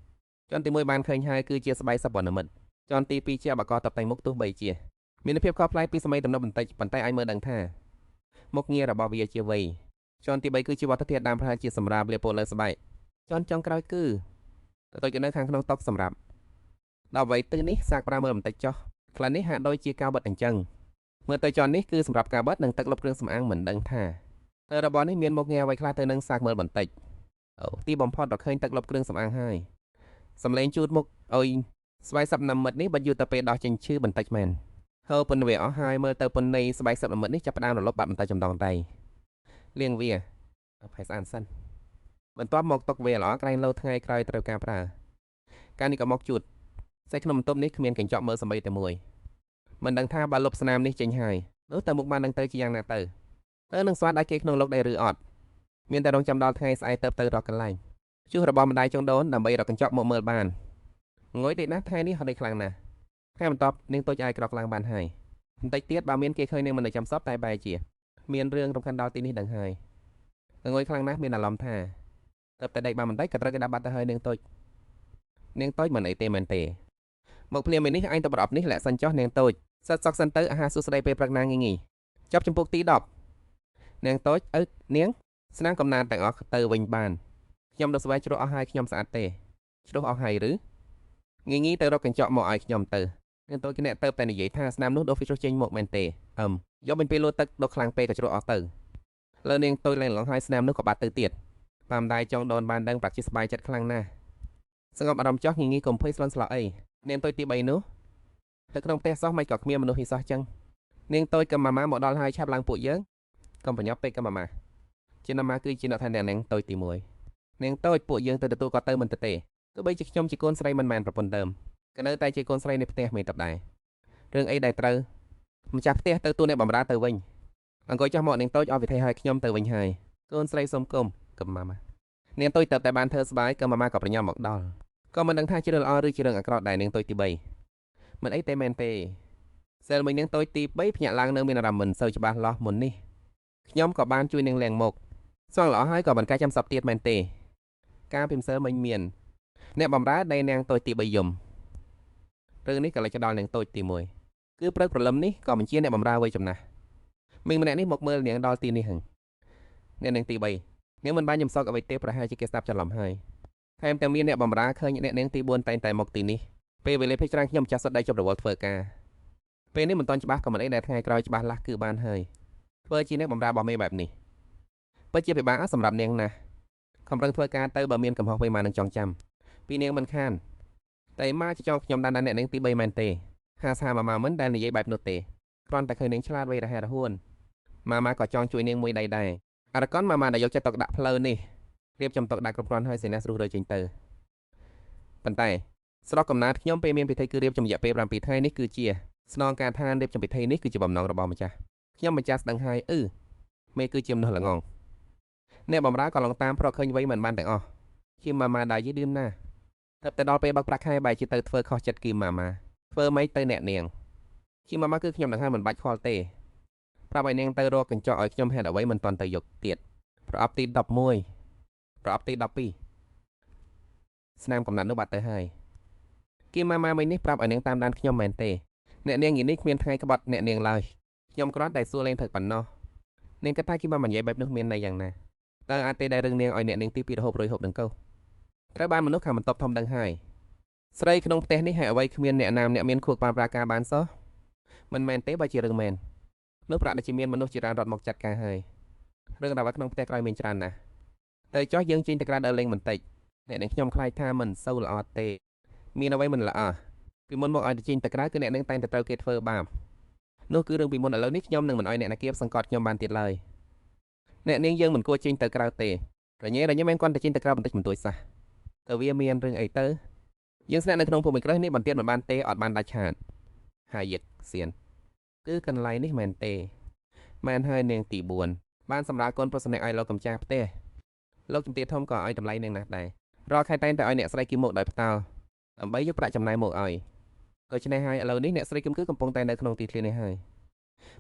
ជនទី1បានឃើញហើយគឺជាស្បែកសពនិមិត្តជនទី2ជាអបកតបតែងមុខទោះបីជាមានភាពខុសប្លែកពីសម័យទំនើបបន្តិចប៉ុន្តែអាចមើលដឹងថាមុខងាររបស់វាជាវ័យជនទី3គឺជាវត្ថុធាតុដើមប្រហែលជាសម្រាប់លាបពណ៌លើស្បែកជនចុងក្រោយគឺតូចនៅខាងក្នុងតុសម្រាប់ដល់អ្វីទិសនេះសាកប្រើមើលបន្តិចចុះក្លិននេះហាក់ដូចជាការបិទអញ្ចឹងមើលទៅជននេះគឺសម្រាប់ការបិទនិងទឹកលុបគ្រឿងសម្អាងមិនដឹងថាតើរបស់នេះមានមុខងារអ្វីខ្លះទៅនឹងសាកមើលបន្តិចអូទីបំផុតដល់ឃើញទឹកលុបគ្រឿងសម្អាងហើយសំឡេងជូតមុខអុយស្បែកសប្និមិត្តនេះបើយូរទៅពេលដោះចេញឈឺបន្តិចមែនហូរប៉ុនវាអស់ហើយមើលទៅប៉ុននៃស្បែកសប្និមិត្តនេះចាប់ផ្ដើមរលុបបាត់បន្តិចចំណងដៃលាងវាផែស្អាតសិនបន្ទាប់មកទុកវាល្អក្រែងលោថ្ងៃក្រោយត្រូវការប្រើការនេះក៏មកជូតសេះក្នុងបន្ទប់នេះគ្មានកញ្ចក់មើលសម្បីតែមួយមិនដឹងថាបើលុបស្នាមនេះចេញហើយនោះតើមុខបាននឹងទៅជាយ៉ាងណាទៅនឹងស្វាត់ឲ្យគេក្នុងលោកដែរឬអត់មានតែរងចាំដល់ថ្ងៃស្អែកទៅរកកន្លែងជួសរបស់ម្ដាយចុងដូនដើម្បីរកកញ្ចក់មកមើលបានងុយតិចណាស់ថ្ងៃនេះហត់នេះខ្លាំងណាស់ថ្ងៃបន្ទាប់នាងតូចអាចក្រកឡើងបានហើយបន្តិចទៀតបើមានគេឃើញនាងមិននៅចាំសពតែបែរជាមានរឿងរំខានដល់ទីនេះដឹងហើយងុយខ្លាំងណាស់មានអារម្មណ៍ថាទៅតែដេកបានបន្តិចក៏ត្រូវគេដាក់បាត់ទៅហើយនាងតូចមិនអីទេមែនទេមកភ្លាមនេះអញទៅប្រអប់នេះលាក់សិនចុះនាងតូចសិតសក់សិនទៅអាហារសួស្ដីពេលព្រឹកណាងាយងាយចប់ចំពុកទី10នាងតូចឪនាងស្នាមកំណានទាំងអស់ទៅវិញបានខ្ញុំដល់ស្វែងជ្រោះអស់ហើយខ្ញុំស្អាតទេជ្រោះអស់ហើយឬងាយងាយទៅរកកញ្ចក់មកឲ្យខ្ញុំទៅនាងតូចគេអ្នកទៅតែនិយាយថាស្នាមនោះដូសវាជ្រោះចេញមកមែនទេយកវិញពេលលួទឹកដុសខ្លាំងពេកក៏ជ្រោះអស់ទៅលើនាងតូចឡើងឡងហើយស្នាមនោះក៏បាត់ទៅទៀតតាមដៃចង់ដូនបានដឹងប្រាក់ជាស្បាយចិត្តខ្លាំងណាស់សងប់អារម្មណ៍ចោះងាយងាយកុំភ័យស្លន់ស្លោអីនាងតូចទី3នោះទៅក្នុងផ្ទះសោះមិនក៏គ្មានមនុស្សហីសោះចឹងនាងតូចក៏ម៉ាម៉ាមកដល់ហើយឆាប់ឡើងពួកយើងកុំប្រញាប់ពេកក៏ម៉ាម៉ាជាម៉ាម៉ាគឺជាអ្នកថានាងតូចទី1នាងតូចពួកយើងទៅទទួលគាត់ទៅមិនទៅទេទោះបីជាខ្ញុំជាកូនស្រីមិនមែនប្រពន្ធដើមក៏នៅតែជាកូនស្រីនៃផ្ទះមេតបដែររឿងអីដែលត្រូវម្ចាស់ផ្ទះទៅទូអ្នកបម្រើទៅវិញអង្គុយចុះមកនាងតូចអស់វិធីឲ្យខ្ញុំទៅវិញហើយកូនស្រីសុំគុំក៏ម៉ាម៉ានាងតូចទៅតែបានធ្វើស្បាយក៏ម៉ាម៉ាក៏ប្រញាប់មកដល់ក៏មិនដឹងថាជារឿងល្អឬជារឿងអាក្រក់ដែរនាងតូចទី3មិនអីទេមែនទេសិលមួយនាងតូចទី3ភ្ញាក់ឡើងនៅមានអារម្មណ៍មិនសូវច្បាស់លាស់មុននេះខ្ញុំក៏បានជួយនាងលាងមុខស្វងល្អហើយក៏មិនកាយចាំសពទៀតមែនទេការពីម្សិលមិញមានអ្នកបម្រើដែលនាងតូចទី3យំរឿងនេះក៏លេចដល់នាងតូចទី1គឺព្រឹកព្រលឹមនេះក៏បញ្ជាអ្នកបម្រើវ័យចំណាស់មីងម្នាក់នេះមកមើលនាងដល់ទីនេះហឹងអ្នកនាងទី3នាងមិនបានយំសោកអ្វីទេប្រហែលជាគេស្ដាប់ច្រឡំហើយថែមទាំងមានអ្នកបម្រើឃើញអ្នកនាងទី4តែងតែមកទីនេះពេលវេលាភេកច្រើនខ្ញុំចាស់សុទ្ធដៃជប់រវល់ធ្វើការពេលនេះមិនទាន់ច្បាស់ក៏មិនអីដែលថ្ងៃក្រោយច្បាស់លាស់គឺបានហើយធ្វើជាអ្នកបម្រើរបស់មេបែបនេះពិតជាពិបាកសម្រាប់នាងណាស់ខំប្រឹងធ្វើការទៅបើមានកំហុសវិញមកនឹងចងចាំពីនាងមិនខានតែមកចង់ខ្ញុំដានអ្នកនាងទី3មែនទេហាសាម៉ាម៉ាមិនដែលនិយាយបែបនោះទេគ្រាន់តែឃើញនាងឆ្លាតវៃរហ័សរហួនម៉ាម៉ាក៏ចង់ជួយនាងមួយដៃដែរអរកនម៉ាម៉ាដែលយកចិត្តទុកដាក់ផ្លូវនេះរៀបចំទុកដាក់គ្រប់គ្រាន់ហើយសេនាស្រុះរើចេញទៅប៉ុន្តែ ស្រុកកំណើតខ្ញុំពេលមានពិធីគឺរៀបចំរយៈពេល7ថ្ងៃនេះគឺជាស្នងការឋានរៀបចំពិធីនេះគឺជាបំណងរបស់ម្ចាស់ខ្ញុំម្ចាស់ស្ដឹងហើយអឺមេគឺជាមនុស្សល្ងងអ្នកបម្រើក៏ឡងតាមប្រកឃើញអ្វីមិនបានទាំងអស់គីមម៉ាម៉ាដែរយីឌឿនណាតែដល់ពេលបើកប្រាក់ខែបែរជាទៅធ្វើខុសចិត្តគីមម៉ាម៉ាធ្វើម៉េចទៅអ្នកនាងគីមម៉ាម៉ាគឺខ្ញុំនឹងឲ្យមិនបាច់ខ្វល់ទេប្រាប់ឲ្យនាងទៅរកកញ្ចក់ឲ្យខ្ញុំហេតុអ្វីមិនទាន់ទៅយកទៀតប្រអប់ទី11ប្រអប់ទី12ស្នាមកំណត់នោះបាត់ទៅហើយគីមម៉ាម៉ាមិញនេះប្រាប់ឲ្យនាងតាមដានខ្ញុំមែនទេអ្នកនាងនេះគ្មានថ្ងៃក្បត់អ្នកនាងឡើយខ្ញុំគ្រាន់តែសួរលេងថើប៉ុណ្ណោះនាងគិតថាគីមម៉ាម៉ានិយាយបែបនោះមានន័យយ៉ាងណាតើអាចទេដែលរឿងនាងឲ្យអ្នកនាងទី2រហូតរយហូបនឹងកោត្រូវបានមនុស្សខាងបន្ទប់ធំដឹងហើយស្រីក្នុងផ្ទះនេះហើយអ្វីគ្មានអ្នកណាអ្នកមានខួរក្បាលប្រាការបានសោះមិនមែនទេបើជារឿងមែននោះប្រាក់ដែលជាមានមនុស្សជាច្រើនរត់មកចាត់ការហើយរឿងរ៉ាវក្នុងផ្ទះក្រោយមានច្រើនណាស់តែចោះយើងចេញទៅក្រៅដើរលេងបន្តិចអ្នកនាងខ្ញុំខ្លាចថាមិនសូវល្អទេមានអ្វីមិនល្អពីមុនមកឲ្យទៅចេញទៅក្រៅគឺអ្នកនាងតែងតែត្រូវគេធ្វើបាបនោះគឺរឿងពីមុនឥឡូវនេះខ្ញុំនឹងមិនឲ្យអ្នកណាគៀបសង្កត់ខ្ញុំបានទៀតឡើយអ្នកនាងយើងមិនគួរចេញទៅក្រៅទេរញ៉េរញ៉េមិនគាត់ទៅចេញទៅក្រៅបន្តិចបន្តួចសោះទៅវាមានរឿងអីទៅយើងស្នាក់នៅក្នុងភូមិក្រឹសនេះបន្ទាត់មិនបានទេអត់បានដាច់ឆាតហើយយឹកសៀនគឺកន្លែងនេះមែនទេមែនហើយនាងទី4បានសម្រាប់កូនប្រុសម្នាក់ឲ្យលោកកំចាស់ផ្ទះលោកជំទាវធំក៏ឲ្យតម្លៃនាងណាស់ដែររាល់ខែតែងតែឲ្យអ្នកស្រីគីមកដោយផ្ទាល់ដើម្បីយកប្រាក់ចំណាយមកឲ្យដូច្នេះហើយឥឡូវនេះអ្នកស្រីគឹមគឺកំពុងតែនៅក្នុងទីធ្លានេះហើយ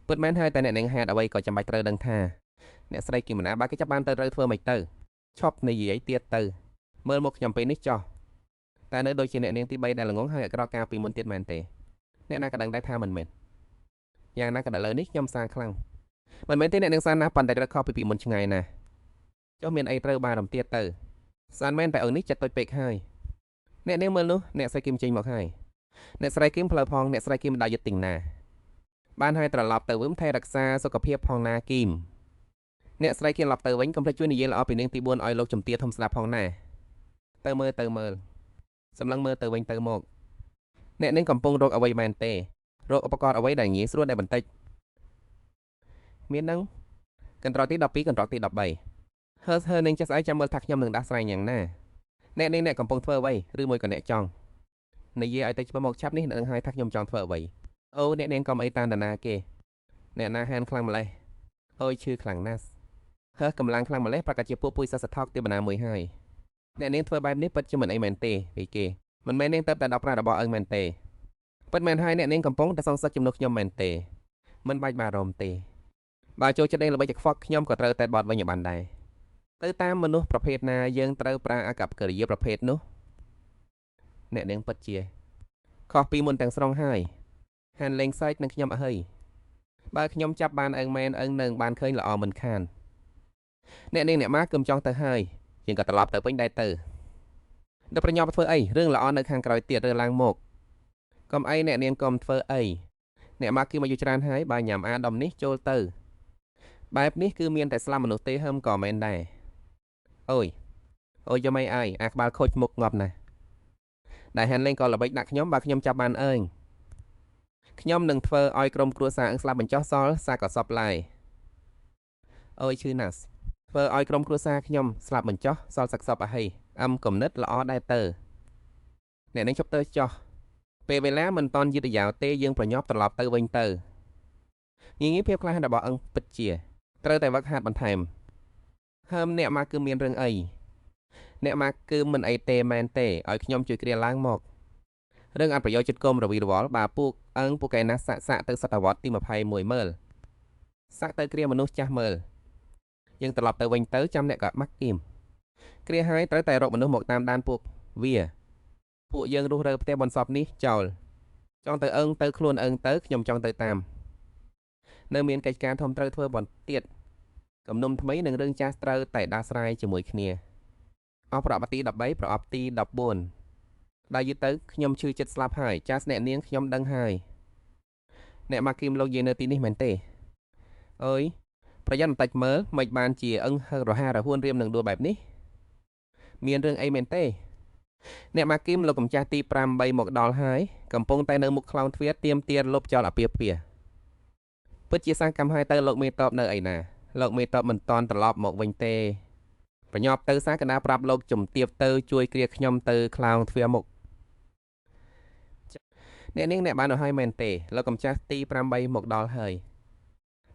ពិតមែនហើយតែអ្នកនាងហេតុអ្វីក៏ចាំបាច់ត្រូវដឹងថាអ្នកស្រីគីមណាបើគេចាប់បានទៅត្រូវធ្វើម៉េចទៅឈប់និយាយទៀតទៅមើលមកខ្ញុំពេលនេះចោះតែនៅដូចជាអ្នកនាងទី3ដែលល្ងងហើយអក្រក់ការពីមុនទៀតមែនទេអ្នកណាក៏ដឹងដែរថាមិនមែនយ៉ាងណាក៏ដល់លើនេះខ្ញុំសាខ្លាំងមិនមែនទេអ្នកនាងសាណាប៉ុន្តែត្រូវខុសពីមុនឆ្ងាយណាស់ចុះមានអីត្រូវបានរំទៀតទៅសានមែនតែអង្គនេះចិត្តតូចពេកហើយអ្នកនាងមើលនោះអ្នកស្រីគឹមចេញមកហើយអ្នកស្រីគឹមផ្លូវផងអ្នកស្រីគឹមមិនដល់យុទ្ធទីណាបានហើយត្រឡប់ទៅវិញថែរក្សាសុខភាពផងណាគឹមអ្នកស្រីគឹមឡប់ទៅវិញកុំភ្លេចជួយនិយាយល្អពីនាងទី4ឲ្យលោកជំទាវធំស្ដាប់ផងណាទៅមើលទៅមើលសម្លឹងមើលទៅវិញទៅមកអ្នកនាងកំពុងរកអ្វីមែនទេរកឧបករណ៍អ្វីដែលងាយស្រួលដែលបន្តិចមាននឹងកន្ត្រកទី12កន្ត្រកទី13ហឺហឺនាងចេះស្អីចាំមើលថាខ្ញុំនឹងដោះស្រាយយ៉ាងណាអ្នកនាងអ្នកកំពុងធ្វើអ្វីឬមួយក៏អ្នកចង់និយាយឲ្យតែច្បាស់មកឆាប់នេះនឹងហើយថាខ្ញុំចង់ធ្វើអ្វីអូអ្នកនាងកុំអីតាមតាណាគេអ្នកណាហានខ្លាំងម្លេះអូយឈឺខ្លាំងណាស់ហឺកម្លាំងខ្លាំងម្លេះប្រកាសជាពួកពុយសសថកទេបណ្ណាមួយហើយអ្នកនាងធ្វើបែបនេះពិតជាមិនអីមែនទេពីគេមិនមែននាងទៅតែដល់ប្រារបស់អឹងមែនទេពិតមែនហើយអ្នកនាងកំពុងតែសងសឹកជំនួសខ្ញុំមែនទេមិនបាច់បារម្ភទេបើចូលចិត្តនាងល្បីចខ្វក់ខ្ញុំក៏ត្រូវតែបត់វិញឲ្យបានដែរទៅតាមមនុស្សប្រភេទណាយើងត្រូវប្រើអាកប្បកិរិយាប្រភេទនោះអ្នកនាងពិតជាខុសពីមុនទាំងស្រុងហើយហានលេងសើចនឹងខ្ញុំអើយបើខ្ញុំចាប់បានអឹងមែនអឹងនឹងបានឃើញល្អមិនខានអ្នកនាងអ្នកម៉ាគឺមិនចង់ទៅហើយយើងក៏ត្រឡប់ទៅវិញដែរទៅដល់ប្រញាប់ធ្វើអីរឿងល្អនៅខាងក្រោយទៀតរើឡើងមកកុំអីអ្នកនាងកុំធ្វើអីអ្នកម៉ាគឺមកយូរច្រើនហើយបើញ៉ាំអាដុំនេះចូលទៅបែបនេះគឺមានតែស្លាប់មនុស្សទេហឹមក៏មែនដែរអូយអូយយកមិនអើយអាក្បាលខូចមុខងាប់ណាស់ដែលហានលេងក៏ល្បិចដាក់ខ្ញុំបើខ្ញុំចាប់បានអើយខ្ញុំនឹងធ្វើឲ្យក្រុមគ្រួសារអឹងស្លាប់បញ្ចុះសល់សាកសពឡើយអូយឈឺណាស់ធ្វើឲ្យក្រុមគ្រួសារខ្ញុំស្លាប់បញ្ចុះសល់សាកសពអហីអឹមគំនិតល្អដែរទៅអ្នកនឹងជប់ទៅចោះពេលវេលាមិនតន់យឺតយ៉ាវទេយើងប្រញាប់ត្រឡប់ទៅវិញទៅងាយងាយភាពក្លាហានរបស់អឹងពិតជាត្រូវតែវឹកហាត់បន្ថែមហើមអ្នកមកគឺមានរឿងអីអ្នកមកគឺមិនអីទេមែនទេឲ្យខ្ញុំជួយគ្រាឡើងមករឿងអត់ប្រយោជន៍ចិត្តគុំរវីរវល់បើពួកអឹងពួកកែណាសាក់សាក់ទៅសតវត្សទី21មើលសាក់ទៅគ្រាមនុស្សចាស់មើលយើងត្រឡប់ទៅវិញទៅចាំអ្នកក៏ម៉ាក់គីមគ្រាហើយត្រូវតែរកមនុស្សមកតាមដានពួកវាពួកយើងរស់រើផ្ទះបន្សពនេះចោលចង់ទៅអឹងទៅខ្លួនអឹងទៅខ្ញុំចង់ទៅតាមនៅមានកិច្ចការធំត្រូវធ្វើបន្ទៀតគំនុំថ្មីនឹងរឿងចាស់ត្រូវតែដោះស្រាយជាមួយគ្នាអស់ប្រអប់ទី13ប្រអប់ទី14ដល់យឺតទៅខ្ញុំឈឺចិត្តស្លាប់ហើយចាស់អ្នកនាងខ្ញុំដឹងហើយអ្នកម៉ាគីមលោកយាយនៅទីនេះមែនទេអើយប្រយ័ត្នបន្តិចមើលមិនបានជាអឹងហឹករហារហួនរៀមនឹងដួលបែបនេះមានរឿងអីមែនទេអ្នកម៉ាគីមលោកកំចាស់ទី8មកដល់ហើយកំពុងតែនៅមុខខ្លោងទ្វារទៀមទាលុបចោលអាពាហ៍ពិពាហ៍ពិតជាសាកម្មហើយទៅលោកមេតបនៅឯណាលោកមេតបមិនតន់ត្រឡប់មកវិញទេប្រញាប់ទៅសាកណ្ដាប្រាប់លោកជំទាវទៅជួយគ្រាខ្ញុំទៅខ្លោងទ្វារមុខ អ្នកនាងអ្នកបានអស់ហើយមែនទេលោកកំចាស់ទី8មកដល់ហើយ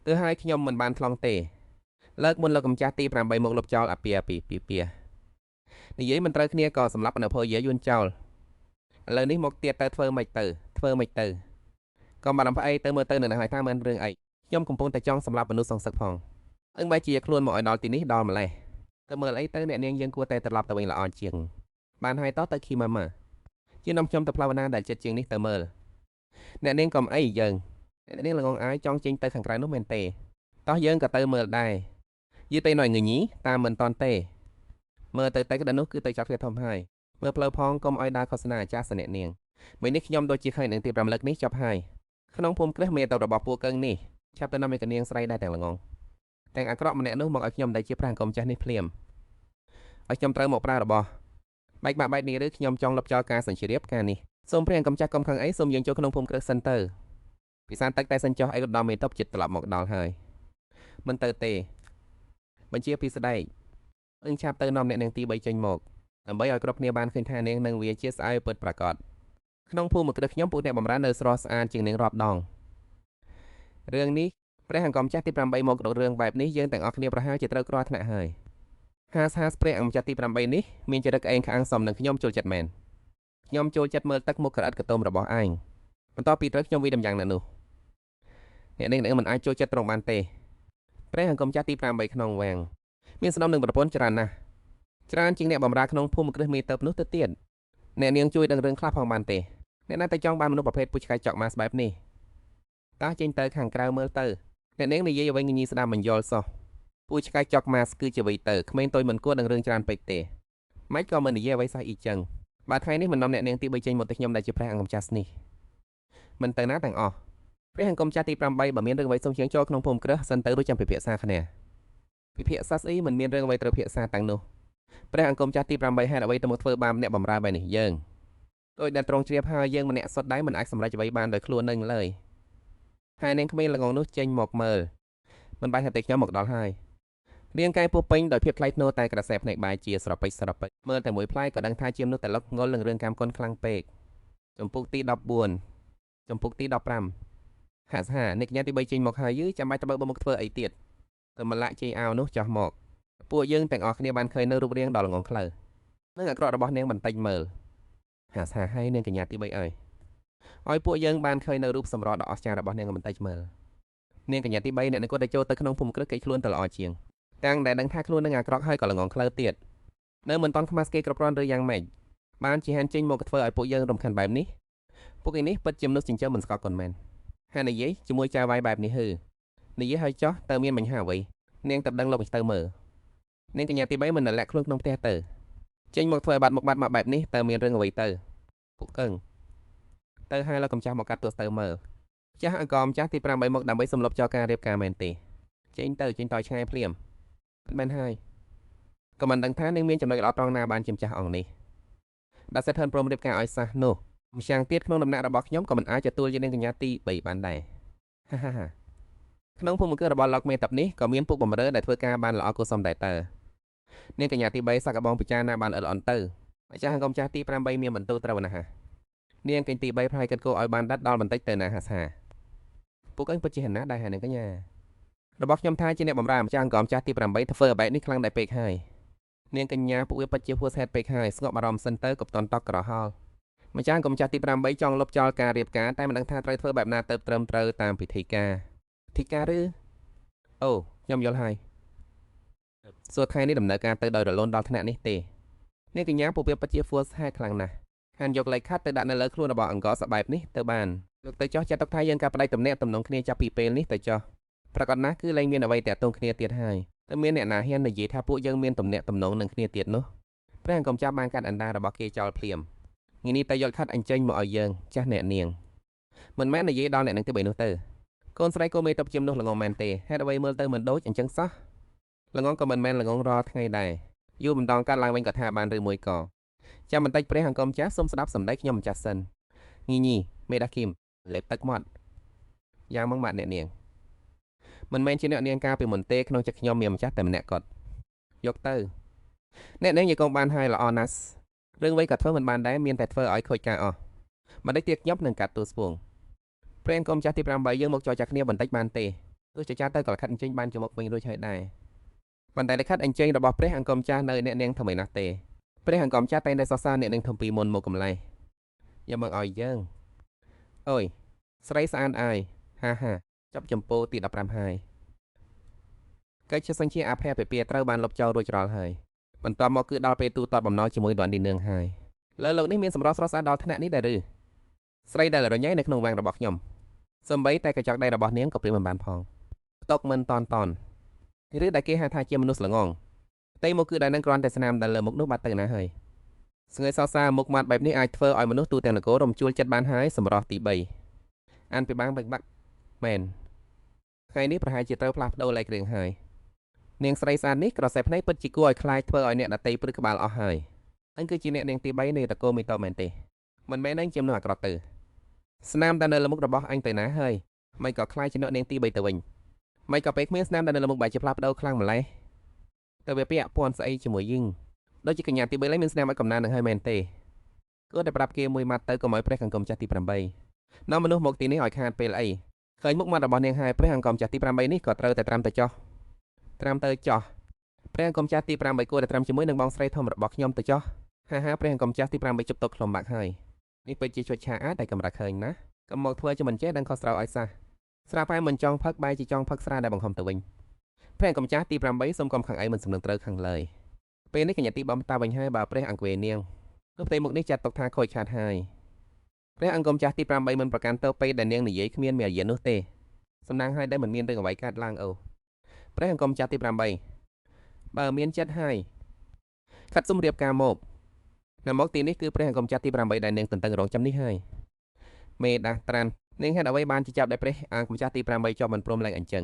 ទើហើយខ្ញុំមិនបានថ្លង់ទេលើកមុនលោកកំចាស់ទី8មកលុបចោលអាពាពីពីពីនិយាយមិនត្រូវគ្នាក៏សម្រាប់អនុភយាយួនចោលឥឡូវនេះមកទៀតទៅធ្វើមិនទៅធ្វើមិនទៅក៏បារម្ភអីទៅមើលទៅនៅនឹងហើយថាមិនរឿងអីខ្ញុំកំពុងតែចង់សម្លាប់មនុស្សសងសឹកផងអឹងបែរជាខ្លួនមកឲ្យដល់ទីនេះដល់ម្លេះទៅមើលអីទៅអ្នកនាងយើងគួរតែត្រឡប់ទៅវិញល្អជាងបានហើយតោះទៅឃីម៉ាម៉ាជានាំខ្ញុំទៅផ្លូវណាដែលចិត្តជាងនេះទៅមើលអ្នកនាងកុំអីយើងអ្នកនាងល្ងងអាយចង់ចេញទៅខាងក្រៅនោះមែនទេតោះយើងក៏ទៅមើលដែរយឺទៅណយងញីតាមមិនតន់ទេមើលទៅតែក្តៅនោះគឺទៅចាប់វាធំហើយមើលផ្លូវផងកុំឲ្យដើរឃោសនាអាចារ្យសអ្នកនាងមួយនេះខ្ញុំដូចជាឃើញនឹងទី5លើកនេះចាប់ហើយក្នុងភូមិគ្រឹះមេតរបស់ពួកកឹងនេះឆាប់ទៅនាំឯកនាងស្រីដែរទាំងល្ងងទាំងអាក្រក់ម្នាក់នោះមកឲ្យខ្ញុំដែលជាប្រាំងកុំចាស់នេះភ្លាមឲ្យខ្ញុំត្រូវមកប្រើរបស់បែកបាក់បែកនេះឬខ្ញុំចង់លុបចោលការសញ្ជ្រៀបការនេះសូមព្រះអង្គកំចាស់កុំខឹងអីសូមយើងចូលក្នុងភូមិគ្រឹះសិនទៅពិសានទឹកតែសិនចោះអីក៏ដល់មេតបចិត្តត្រឡប់មកដល់ហើយមិនទៅទេបញ្ជាពីស្ដែកអឹងឆាប់ទៅនាំអ្នកនាងទី3ចេញមកដើម្បីឲ្យគ្រប់គ្នាបានឃើញថានាងនឹងវាជាស្អែកពិតប្រាកដក្នុងភូមិគ្រឹះខ្ញុំពួកអ្នកបម្រើនៅស្រស់ស្អាតជាងនាងរាប់ដងរឿងនេះព្រះអង្គម្ចាស់ទី8មករឿងបែបនេះយើងទាំងអស់គ្នាប្រហែលជាត្រូវគ្រោះថ្នាក់ហើយហាសហាសព្រះអង្គម្ចាស់ទី8នេះមានចរិតក្អេងក្អាងសមនឹងខ្ញុំចូលចិត្តមែនខ្ញុំចូលចិត្តមើលទឹកមុខក្រអិតកតុមរបស់ឯងបន្ទាប់ពីត្រូវខ្ញុំវិដំយ៉ាងណានោះអ្នកនាងមិនអាចចូលចិត្តត្រង់បានទេព្រះអង្គម្ចាស់ទី8ក្នុងវាំងមានស្នំនឹងប្រពន្ធច្រើនណាស់ច្រើនជាងអ្នកបម្រើក្នុងភូមិគ្រឹះមេតបនោះទៅទៀតអ្នកនាងជួយដឹងរឿងខ្លះផងបានទេអ្នកណាតែចង់បានមនុស្សប្រភេទពូជឆ្កែចောက်ម៉ាស់បែបនេះតោះចេញទៅខាងក្រៅមើលទៅអ្នកនាងនិយាយអ្វីញីស្ដាប់មិនយល់សោះពូជឆ្កែចောက်ម៉ាស់គឺជាអ្វីទៅក្មេងតូចមិនគួរដឹងរឿងច្រើនពេកទេម៉េចក៏មិននិយាយអ្វីសោះអ៊ីចឹងបើថ្ងៃនេះមិននាំអ្នកនាងទី3ចេញមកទៅខ្ញុំដែលជាព្រះអង្គម្ចាស់នេះមិនទៅណាទាំងអស់ព្រះអង្គម្ចាស់ទី8បើមានរឿងអ្វីសូមជៀងចូលក្នុងភូមិគ្រឹះសិនទៅរួចចាំពិភាក្សាគ្នាពិភាក្សាស្អីមិនមានរឿងអ្វីត្រូវពិភាក្សាទាំងនោះព្រះអង្គម្ចាស់ទី8ហេតុអ្វីទៅមកធ្វើបាបអ្នកបម្រើបែបនេះយើងដោយដែលត្រង់ជ្រាបហើយយើងម្នាក់សុទ្ធដែរមិនអាចសម្រេចអ្វីបានដោយខ្លួននឹងឡើយហើយនាងក្មេងល្ងងនោះចេញមកមើលមិនបាយថាតែខ្ញុំមកដល់ហើយរាងកាយពោះពេញដោយភាពថ្លៃថ្នូរតែក្រសែភ្នែកបាយជាស្រពេចស្រពេចមើលតែមួយផ្លែក៏ដឹងថាជាមនុស្សតលុកងល់នឹងរឿងកម្មគុណខ្លាំងពេកចំពុកទី14ចំពុកទី15ហាសានេះកញ្ញាទី3ចេញមកហើយយឺចាំបាច់ទៅបើមកធ្វើអីទៀតទៅម្លាក់ជ័យអោនោះចោះមកពួកយើងទាំងអស់គ្នាបានឃើញនៅរូបរាងដ៏ល្ងងខ្លៅនឹងអាក្រក់របស់នាងបន្តិចមើលហាសាហើយនាងកញ្ញាទី3អើយឲ្យពួកយើងបានឃើញនៅរូបសម្រស់ដ៏អស្ចារ្យរបស់នាងបន្តិចមើលនាងកញ្ញាទី3អ្នកនឹងគាត់ទៅចូលទៅក្នុងភូមិគ្រឹះគេខ្លួនទៅល្អជាងទាំងដែលដឹងថាខ្លួននឹងអាក្រក់ហើយក៏ល្ងងខ្លៅទៀតនៅមិនតាន់ខ្មាស់គេគ្រប់គ្រាន់ឬយ៉ាងម៉េចបានជាហានចេញមកធ្វើឲ្យពួកយើងរំខានបែបនេះពួកគេនេះពិតជាមនុស្សចិញ្ចឹមមិនស្គាល់កូនមែនហានិយាយជាមួយចៅវាយបែបនេះហឺនិយាយឲ្យចោះតើមានបញ្ហាអ្វីនាងតែដឹងលោកទៅមើលនាងកញ្ញាទី3មិនលាក់ខ្លួនក្នុងផ្ទះទៅចេញមកធ្វើឲ្យបាត់មុខបាត់មកបែបនេះតើមានរឿងអ្វីទៅពួកកឹងទៅហើយលោកកំចាស់មកកាត់ទោះទៅមើលចាស់អង្គម្ចាស់ទី8មកដើម្បីសម្លុបចោលការរៀបការមែនទេចេញទៅចេញតឆ្ងាយភ្លាមមែនហើយក៏មិនដឹងថានាងមានចំណុចល្អត្រង់ណាបានជាម្ចាស់អង្គនេះដល់សេដ្ឋិនព្រមរៀបការឲ្យសះនោះម្យ៉ាងទៀតក្នុងដំណាក់របស់ខ្ញុំក៏មិនអាចទទួលជានាងកញ្ញាទី3បានដែរហាហាហាក្នុងភូមិគ្រឹះរបស់លោកមេតាប់នេះក៏មានពួកបំរើដែលធ្វើការបានល្អគួរសមដែរតើនាងកញ្ញាទី3សកបងពិចារណាបានល្អិតល្អន់ទៅម្ចាស់អង្គម្ចាស់ទី8មានបន្ទូលត្រូវណាស់នាងកញ្ញាទី3ប្រហែលគិតគោឲ្យបានដាច់ដល់បន្តិចទៅណាហាសាពួកអញពិតជាហណាដែរហើយនាងកញ្ញារបស់ខ្ញុំថាជាអ្នកបម្រើម្ចាស់អង្គម្ចាស់ទី8ធ្វើបែបនេះខ្លាំងដែរពេកហើយនាងកញ្ញាពួកវាពិតជាហួសហេតុពេកហើយស្ងប់អារម្មណ៍សិនទៅកុំតន់តក់ក្រហល់ម្ចាស់អង្គម្ចាស់ទី8ចង់លុបចោលការរៀបការតែមិនដឹងថាត្រូវធ្វើបែបណាទៅត្រឹមត្រូវតាមពិធីការពិធីការឬអូខ្ញុំយល់ហើយសួរថ្ងៃនេះដំណើរការទៅដោយរលូនដល់ថ្នាក់នេះទេនាងកញ្ញាពួកវាពិតជាហួសហេតុខ្លាំងណាស់ហានយកលេខខាត់ទៅដាក់នៅលើខ្លួនរបស់អង្គសបែបនេះទៅបានលោកទៅចោះចាត់ទុកថាយើងការផ្ដាច់ទំនាក់ទំនងគ្នាចាប់ពីពេលនេះទៅចោះប្រកាសណាស់គឺលែងមានអ្វីតាក់ទងគ្នាទៀតហើយតែមានអ្នកណាហ៊ាននិយាយថាពួកយើងមានទំនាក់ទំនងនឹងគ្នាទៀតនោះព្រះអង្គម្ចាស់បានកាត់អណ្ដារបស់គេចោលភ្លាមថ្ងៃនេះតែយកខាត់អញ្ចេញមកឲ្យយើងចាស់អ្នកនាងមិនមែននិយាយដល់អ្នកនឹងទី3នោះទៅកូនស្រីកូនមេតបជាមនុស្សល្ងងមែនទេហេតុអ្វីមើលទៅមិនដូចអញ្ចឹងសោះល្ងងក៏មិនមែនល្ងងរាល់ថ្ងៃដែរយូរម្ដងកាត់ឡើងវិញក៏ថាបានឬមួយក៏ចាំបន្តិចព្រះអង្គម្ចាស់សូមស្ដាប់សម្ដីខ្ញុំម្ចាស់សិនញីញីមេដាគីមលេបទឹកមាត់យ៉ាងមកម៉ាក់អ្នកនាងមិនមែនជាអ្នកនាងកាលពីមុនទេក្នុងចិត្តខ្ញុំមានម្ចាស់តែម្នាក់គាត់យកទៅអ្នកនាងយាយកងបានហើយល្អណាស់រឿងអ្វីក៏ធ្វើមិនបានដែរមានតែធ្វើឲ្យខូចការអស់ បន្តិចទៀតខ្ញុំនឹងកាត់ទូស្ពងព្រះអង្គម្ចាស់ទី8យើងមកចរចាគ្នាបន្តិចបានទេទោះចរចាទៅក៏លិខិតអញ្ជើញបានជាមកវិញរួចហើយដែរប៉ុន្តែលិខិតអញ្ជើញរបស់ព្រះអង្គម្ចាស់នៅអ្នកនាងថ្មីណាស់ទេព្រះអង្គម្ចាស់តែងតែសរសើរអ្នកនាងធំពីមុនមកកម្លេះយកមកឲ្យយើងអើយស្រីស្អាតអាយហាហាចប់ចម្ពោទី15ហើយកិច្ចសញ្ជាអាភ័យពិពាត្រូវបានលុបចោលរួចរាល់ហើយបន្ទាប់មកគឺដល់ពេលទូទាត់បំណុលជាមួយដនឌីនឿងហើយលើលោកនេះមានសម្រស់ស្រស់ស្អាតដល់ថ្នាក់នេះដែរឬស្រីដែលរញ៉ៃនៅក្នុងវាំងរបស់ខ្ញុំសំបីតែកញ្ចក់ដៃរបស់នាងក៏ព្រៀបមិនបានផងផ្ទុកមិនតន់តន់ឬដែលគេហៅថាជាមនុស្សល្ងងផ្ទៃមកគឺដែលនឹងគ្រាន់តែស្នាមដែលលើមុខនោះបាត់ទៅណាហើយស្ងើយសរសើរមុខមាត់បែបនេះអាចធ្វើឲ្យមនុស្សទូទាំងនគររំជួលចិត្តបានហើយសម្រស់ទី3អានពីបាងបាក់បាក់មែនថ្ងៃនេះប្រហែលជាត្រូវផ្លាស់ប្ដូរលេខរឿងហើយនាងស្រីស្អាតនេះក្រសែភ្នែកពិតជាគួរឲ្យខ្លាចធ្វើឲ្យអ្នកដទៃព្រឹកក្បាលអស់ហើយអញគឺជាអ្នកនាងទី3នៃតកូលមីតមែនទេមិនមែនអញជាមនុស្សអាក្រក់ទៅស្នាមដែលនៅលើមុខរបស់អញទៅណាហើយមិនក៏ខ្លាចជាអ្នកនាងទី3ទៅវិញមិនក៏ពេលគ្មានស្នាមដែលនៅលើមុខបែរជាផ្លាស់ប្ដូរខ្លាំងម្ល៉េះទៅវាពាក់ព័ន្ធស្អីជាមួយយើងដូចជាកញ្ញាទី3ឡើយមានស្នាមឲ្យកំណាននឹងហើយមែនទេគួរតែប្រាប់គេមួយម៉ាត់ទៅកុំឲ្យព្រះអង្គម្ចាស់ទី8នាំមនុស្សមកទីនេះឲ្យខាតពេលអីឃើញមុខមាត់របស់នាងហើយព្រះអង្គម្ចាស់ទី8នេះក៏ត្រូវតែត្រាំទៅចោះត្រាំទៅចោះព្រះអង្គម្ចាស់ទី8គួរតែត្រាំជាមួយនឹងបងស្រីធំរបស់ខ្ញុំទៅចោះហាហាព្រះអង្គម្ចាស់ទី8ជប់ទុកខ្លំបាក់ហើយនេះពិតជាជួយឆាអាចតែកម្រាស់ឃើញណាកុំមកធ្វើជាមិនចេះដឹងខុសត្រូវឲ្យសះស្រាផែមិនចង់ផឹកបែរជាចង់ផឹកស្រាដែលបង្ខំទៅវិញព្រះអង្គម្ចាស់ទី8សូមកុំខាងឯងមិនសំណឹងត្រូវខាងឡើយពេលនេះកញ្ញាទីបំតាវិញហើយបើព្រះអង្គវេនាងនោះផ្ទៃមុខនេះចាត់ទុកថាខូចខាតហើយព្រះអង្គម្ចាស់ទី8មិនប្រកាន់ទៅពេលដែលនាងនិយាយគ្មានមារយាទនោះទេសំណាងហើយដែលមិនមានរឿងអ្វីកើតឡើងអូព្រះអង្គម្ចាស់ទី8បើមានចិត្តហើយខាត់សុំរៀបការមកនៅមកទីនេះគឺព្រះអង្គម្ចាស់ទី8ដែលនាងទន្ទឹងរង់ចាំនេះហើយមេដាស់ត្រាននាងហេតុអ្វីបានជាចាប់ដែលព្រះអង្គម្ចាស់ទី8ជាប់មិនព្រមឡើងអញ្ចឹង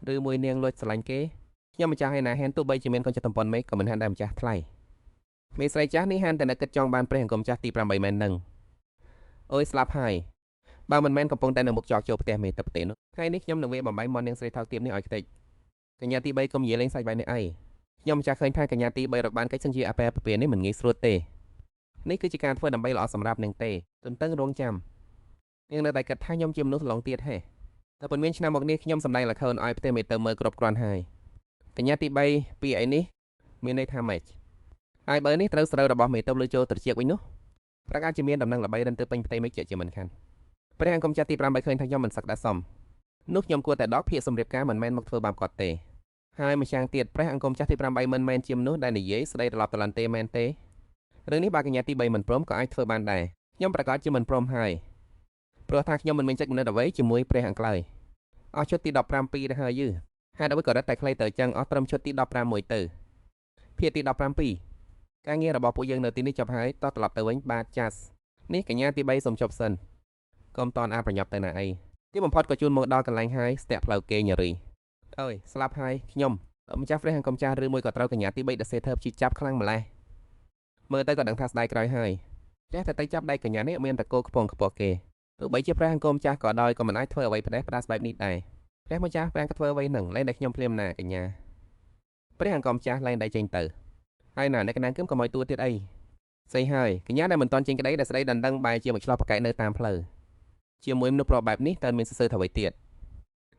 ឬមួយនាងលួចស្រឡាញ់គេខ្ញុំម្ចាស់ឯណាហ៊ានទោះបីជាមានកូនចិត្តតំប៉ុនមេក៏មិនហ៊ានដែរម្ចាស់ថ្លៃមេស្រីចាស់នេះហ៊ានតែនឹកគិតចង់បានព្រះអង្គម្ចាស់ទី8មែននឹងអូយស្លាប់ហើយបើមិនមែនកំពុងតែនៅមុខចောកចូលផ្ទះមេទឹកផ្ទេនោះថ្ងៃនេះខ្ញុំនឹងវាបំបីមន់នាងស្រីថោកទាបនេះឲ្យខ្ទេចកញ្ញាទី3កុំនិយាយលេងសាច់បែបនេះអីខ្ញុំម្ចាស់ឃើញថាកញ្ញាទី3រកបានកិច្ចសញ្ជាអាពែពពានេះមិនងាយស្រួលទេនេះគឺជាការធ្វើដើម្បីល្អសម្រាប់នាងទេទន្ទឹងរង់ចាំនាងនៅតែគិតថាខ្ញុំជាមនុស្សឡងទៀតហេតែប៉ុន្មានឆ្នាំមកនេះខ្ញុំសម្ដែងល្ខោនឲ្យផ្ទះមេទៅមើលគ្រប់គ្រាន់ហើយកញ្ញាទី3ពីអីនេះមានន័យថាម៉េចហើយបើនេះត្រូវស្រូវរបស់មេទៅលើចូលត្រចៀកវិញនោះប្រកាសជាមានដំណឹងល្បីរិនទៅពេញផ្ទៃមេឃជាមិនខានព្រះអង្គម្ចាស់ទី8ឃើញថាខ្ញុំមិនសឹកដាក់សមនោះខ្ញុំគួរតែដកភាកសម្រៀបការមិនមែនមកធ្វើបាបគាត់ទេហើយម្យ៉ាងទៀតព្រះអង្គម្ចាស់ទី8មិនមែនជាមនុស្សដែលនិយាយស្ដីត្រឡប់ត្រឡន់ទេមែនទេរឿងនេះបើកញ្ញាទី3មិនព្រមក៏អាចធ្វើបានដែរខ្ញុំប្រកាសជាមិនព្រមហើយព្រោះថាខ្ញុំមិនមានចិត្តគំនិតអ្វីជាមួយព្រះអង្គឡើយអស់ឈុតទី17ទៅហើយយឺហេតុអ្វីក៏រត់តែខ្លីទៅចឹងអស់ត្រឹមឈុតទី15មួយទៅភាគទី17ការងាររបស់ពួកយើងនៅទីនេះចប់ហើយតោះត្រឡប់ទៅវិញបាទចាស់នេះកញ្ញាទី3សូមជប់សិនកុំតន់អាប្រញាប់ទៅណាអីទីបំផុតក៏ជូនមកដល់កន្លែងហើយស្ទាក់ផ្លូវគេញរីអើយស្លាប់ហើយខ្ញុំម្ចាស់ព្រះអង្គម្ចាស់ឬមួយក៏ត្រូវកញ្ញាទី3ដសេធើបជីចាប់ខ្លាំងម្ល៉េះមើលទៅក៏ដឹងថាស្ដាយក្រោយហើយចេះតែទៅចាប់ដៃកញ្ញានេះមានតកោខ្ពងខ្ពស់គេទោះបីជាព្រះអង្គម្ចាស់ក៏ដោយក៏មិនអាចធ្វើអ្វីផ្ដេសផ្ដាសបែបនេះដែរព្រះម្ចាស់ព្រះអង្គធ្វើអ្វីនឹងលែងតែខ្ញុំភ្លាមណាកញ្ញាព្រះអង្គម្ចាស់លែងតែចេញទៅហើយណាអ្នកកណាគឹមកុំឲ្យទួទៀតអីស្អីហើយកញ្ញាដែលមិនតន់ចេញក្តីដែលស្ដីដណ្ដឹងបែរជាមួយឆ្លោះប្រកែកនៅតាមផ្លូវជាមួយមនុស្សប្រុសបែបនេះតើមានសរសើរថាអ្វីទៀត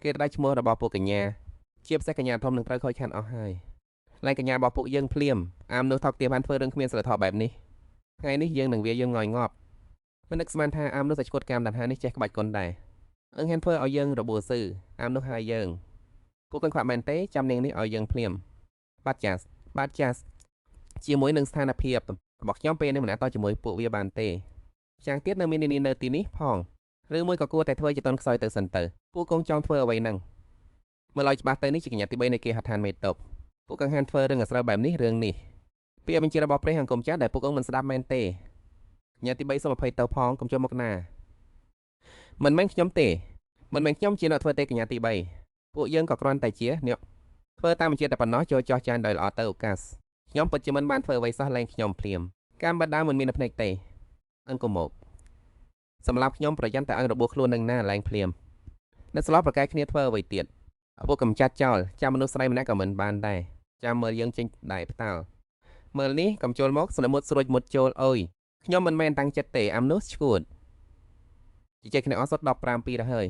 គេដៃឈ្មោះរបស់ពួកកញ្ញាជាពិសេសកញ្ញាធំនឹងត្រូវខូចខាតអស់ហើយលែងកញ្ញារបស់ពួកយើងភ្លាមអាមនោះថោកទាបបានធ្វើរឿងគ្មានសិលធម៌បែបនេះថ្ងៃនេះយើងនឹងវាយើងងយងាប់មិននឹកស្មានថាអាមនោះសាច់ឈួតកាមដណ្ហានេះចេះក្បាច់គុណដែរអឹងហ៊ានធ្វើឲ្យយើងរបួសស៊ឺអាមនោះហើយយើងពួកកូនខ្វាក់មែនទេចាំនាងនេះឲ្យយើងភ្លាមបាទចាស់បាទចាស់ជាមួយនឹងស្ថានភាពរបស់ខ្ញុំពេលនេះមិនអាចតជាមួយពួកវាបានទេយ៉ាងទៀតនៅមាននានានៅទីនេះផងឬមួយក៏គួរតែធ្វើជាតនខ្សោយទៅសិនទៅពួកកងចង់ធ្វើអ្វីហ្នឹងមើលឲ្យច្បាស់ទៅនេះជាកញ្ញាទី3នៃគេហដ្ឋានមេតបពួកកងហានធ្វើរឿងអាស្រូវបែបនេះរឿងនេះពាក្យបញ្ជារបស់ព្រះអង្គម្ចាស់ដែលពួកអង្គមិនស្ដាប់មែនទេកញ្ញាទី3សូមអភ័យទៅផងកុំចូលមកណាមិនមែនខ្ញុំទេមិនមែនខ្ញុំជាអ្នកធ្វើទេកញ្ញាទី3ពួកយើងក៏គ្រាន់តែជាអ្នកធ្វើតាមបញ្ជាតែប៉ុណ្ណោះចូលចោះចានដោយល្អទៅឱកាសខ្ញុំពិតជាមិនបានធ្វើអ្វីសោះលែងខ្ញុំភ្លាមកម្មបដាមិនមានភ្នែកទេអង្គមកសម្រាប់ខ្ញុំប្រយ័ត្នតែអង្គរបួសខ្លួននឹងណាលែងភ្លាមនៅស្លោះប្រកែកគ្នាធ្វើអ្វីទៀតពួកកំចាត់ចោលចាំមនុស្សស្រីម្នាក់ក៏មិនបានដែរចាំមើលយើងចេញដៃផ្តាល់មើលនេះកំចូលមកស្នមុតស្រួចមុតចូលអើយ ខ្ញុំមិនមែនតាំងចិត្តទេអាំនោះឈួតជជែកគ្នាអស់សុទ្ធ15ពីរទៅហើយ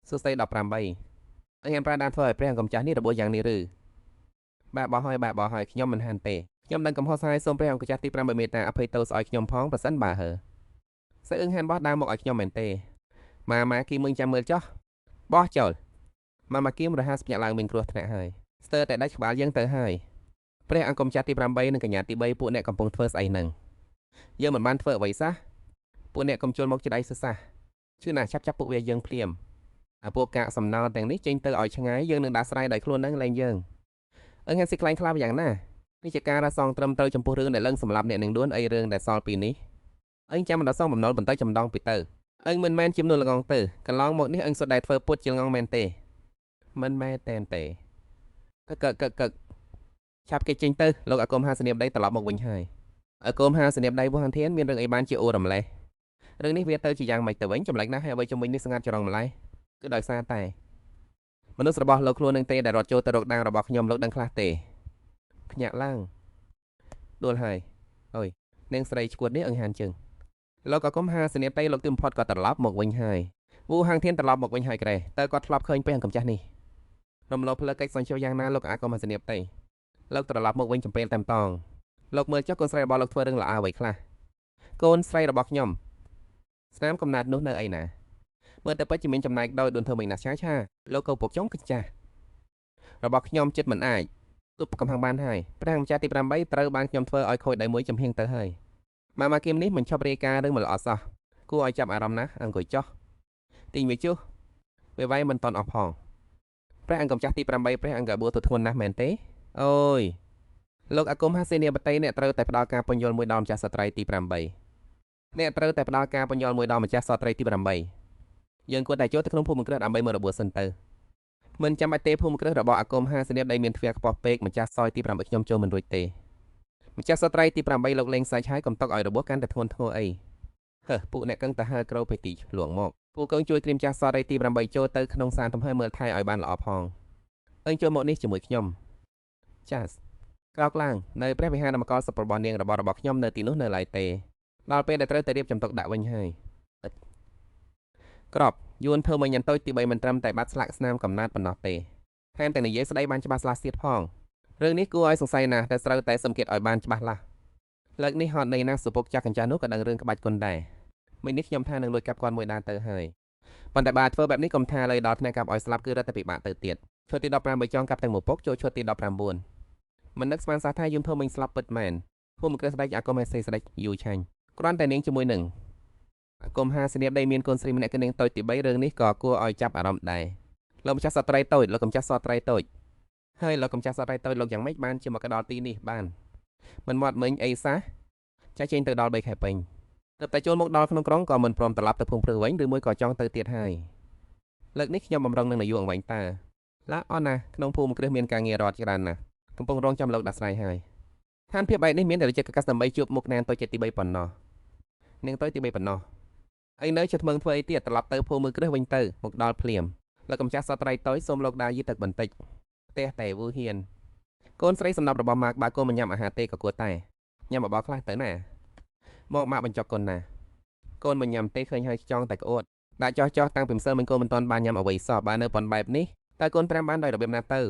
សួស្តី18អញប្រាដានធ្វើឲ្យព្រះអង្គម្ចាស់នេះរបួសយ៉ាងនេះឬបាទបោះហើយបាទបោះហើយខ្ញុំមិនហានទេខ្ញុំដឹងកំហុសហើយសូមព្រះអង្គម្ចាស់ទី8មេត្តាអភ័យទោសឲ្យខ្ញុំផងប្រសិនបើហើសើអឹងហានបោះដើមមកឲ្យខ្ញុំមែនទេម៉ាម៉ាគីមឹងចាំមើលចោះបោះចូលម៉ាម៉ាគីមរហ័សភ្ញាក់ឡើងមានគ្រោះថ្នាក់ហើយស្ទើរតែដាច់ក្បាលយើងទៅហើយព្រះអង្គម្ចាស់ទី8និងកញ្ញាទី3ពួកអ្នកកំពុងធ្វើស្អីនឹងយើងមិនបានធ្វើអ្វីសោះពួកអ្នកកុំជល់មកច្ដៃសសះជឿណាចាប់ចាប់ពួកវាយើងភ្លាមអាពួកកាកសំណល់ទាំងនេះចេញទៅឲ្យឆ្ងាយយើងនឹងដោះស្រាយដោយខ្លួននឹងលែងយើងអឹងហានស៊ីខ្លាញ់ខ្លាប់យ៉ាងណានេះជាការរសងត្រឹមត្រូវចំពោះរឿងដែលលឹងសម្លាប់អ្នកនឹងដួនអីរឿងដែលសល់ពីនេះអឹងចាំមិនដល់សងបំណុលបន្តចម្ដងពីទៅអឹងមិនមែនជាមនុស្សល្ងងទៅកន្លងមកនេះអឹងសុទ្ធតែធ្វើពុតជាល្ងងមែនទេមិនមែនតែនទេកកកកឆាប់គេចេញទៅលោកអាគមហាសនាបដីត្រឡប់មកវិញហើយអាគមហាសនាបដីវហានធានមានរឿងអីបានជាអូរំលេះរឿងនេះវាទៅជាយ៉ាងម៉េចទៅវិញចម្លែកណាស់ហើយអ្វីជំវិញនេះស្ងាត់ច្រងម្លេះគឺដោយសារតែមនុស្សរបស់លោកខ្លួននឹងទេដែលរត់ចូលទៅរកដាងរបស់ខ្ញុំលោកដឹងខ្លះទេភ្ញាក់ឡើងដួលហើយអើយនាងស្រីឈួតនេះអង្ហានជើងលោកអាគមហាសនាបដីលោកទីបំផុតក៏ត្រឡប់មកវិញហើយវូហាងធានត្រឡប់មកវិញហើយក្រែតើគាត់ធ្លាប់ឃើញព្រះអង្គម្ចាស់នេះរំលោភផ្លូវកិច្ចសញ្ជយ៉ាងណាលោកអាគមហាសនាបដីលោកត្រឡប់មកវិញចំពេលតែម្ដងលោកមើលចុះកូនស្រីរបស់លោកធ្វើរឿងល្អអ្វីខ្លះកូនស្រីរបស់ខ្ញុំស្នាមកំណត់នោះនៅអីណាមើលតែពិតជាមានចំណែកដោយដួនធ្វើមិនណាស់ឆាឆាលោកកោពុកចុងកញ្ចាស់របស់ខ្ញុំចិត្តមិនអាចទប់កំហឹងបានហើយព្រះម្ចាស់ទី8ត្រូវបានខ្ញុំធ្វើឲ្យខូចដៃមួយចំហៀងទៅហើយម៉ាម៉ាគីមនេះមិនឈប់រាយការណ៍រឿងមិនល្អសោះគួរឲ្យចាប់អារម្មណ៍ណាស់អង្គុយចុះទីងវាជុះវាវាយមិនតន់អស់ផងព្រះអង្គម្ចាស់ទី8ព្រះអង្គបួទៅធ្ងន់ណាស់មែនទេអូយលោកអាគមហាសេនាបតីអ្នកត្រូវតែផ្ដល់ការពន្យល់មួយដល់ម្ចាស់ស្ត្រីទី8អ្នកត្រូវតែផ្ដល់ការពន្យល់មួយដល់ម្ចាស់ស្ត្រីទី8យើងគួរតែចូលទៅក្នុងភូមិគ្រឹះដើម្បីមើលរបួសសិនទៅមិនចាំបាច់ទេភូមិគ្រឹះរបស់អាគមហាសេនាបតីមានទ្វារខ្ពស់ពេកម្ចាស់សយទី8ខ្ញុំចូលមិនរួចទេម្ចាស់ស្ត្រីទី8លោកលេងសាច់ហើយកុំຕົកឲ្យរបួសកាន់តែធ្ងន់ធ្ងរអីហឺពួកអ្នកកឹងទៅហើក្រោភេទីលួងមកពួកកឹងជួយត្រៀមចាស់ស្ត្រីទី8ចូលទៅក្នុងសានទំហើមើលថែឲ្យបានល្អផងអើញចូលមកនេះជាមួយខ្ញុំចាសក្រោកឡើងនៅព្រះវិហារនគរសុរបស់នាងរបស់ខ្ញុំនៅទីនោះនៅឡើយទេដល់ពេលដែលត្រូវតែរៀបចំទុកដាក់វិញហើយក្របយួនធ្វើមកញ៉ាំតូចទី3មិនត្រឹមតែបាត់ស្លាកស្នាមកំណត់ប៉ុណ្ណោះទេថែមទាំងនិយាយស្ដីបានច្បាស់លាស់ទៀតផងរឿងនេះគួរឲ្យសង្ស័យណាស់តែត្រូវតែសង្កេតឲ្យបានច្បាស់លាស់លើកនេះហត់នៃណាសុពុកចាស់កញ្ចាស់នោះក៏ដឹងរឿងក្បាច់គុណដែរមិននេះខ្ញុំថានឹងលួចកាប់គាត់មួយដាទៅហើយប៉ុន្តែបើធ្វើបែបនេះកុំថាលើដល់ថ្នាក់កាប់ឲ្យស្លាប់គឺរត់តែពិបាកទៅទៀតឈុតទី15បើចង់កាប់ទាំងមួយពុកចូលឈុតទី19មិននឹកស្មានសោះថាយំធ្វើមិញស្លាប់ពិតមែនភូមិគ្រឹះស្ដេចអាគមហេសេស្ដេចយូឆាញ់គ្រាន់តែនាងជាមួយនឹងអាគមហាសនាបដីមានកូនស្រីម្នាក់គឺនាងតូចទី3រឿងនេះក៏គួរឲ្យចាប់អារម្មណ៍ដែរលោកម្ចាស់សត្រីតូចលោកម្ចាស់សត្រីតូចហើយលោកម្ចាស់សត្រីតូចលោកយ៉ាងម៉េចបានជាមកដល់ទីនេះបានមិនមាត់មិញអីសះចាស់ចេញទៅដល់3ខែពេញទើបតែចូលមកដល់ក្នុងក្រុងក៏មិនព្រមត្រឡប់ទៅភូមិព្រឹសវិញឬមួយក៏ចង់ទៅទៀតហើយលើកនេះខ្ញុំបំរុងនឹងនាយកអង្វែងតាឡាអស់ណាស់ក្នុងភូមិគ្រឹះមានការងាររដ្ឋច្រើនណាស់កំពុងរងចាំលោកដោះស្រាយហើយឋានភាពបែបនេះមានតែជាកកាសដើម្បីជួបមុខនាងតូចទី3ប៉ុណ្ណោះនាងតូចទី3ប៉ុណ្ណោះអីនៅជាថ្មឹងធ្វើអីទៀតត្រឡប់ទៅភូមិគ្រឹះវិញទៅមកដល់ភ្លាមលោកម្ចាស់សត្រីតូចសូមលោកដាយីទឹកបន្តិចផ្ទះតែវូហ៊ានកូនស្រីសំណប់របស់ម៉ាកបើកូនមិនញ៉ាំអាហារទេក៏គួរតែញ៉ាំបបរខ្លះទៅណាមកម៉ាក់បញ្ចុកកូនណាកូនមិនញ៉ាំទេឃើញហើយចង់តែក្អួតដាក់ចោះចោះតាំងពីម្សិលមិញកូនមិនទាន់បានញ៉ាំអ្វីសោះបើនៅប៉ុនបែបនេះតើកូនត្រាំបានដោយរបៀបណាទៅ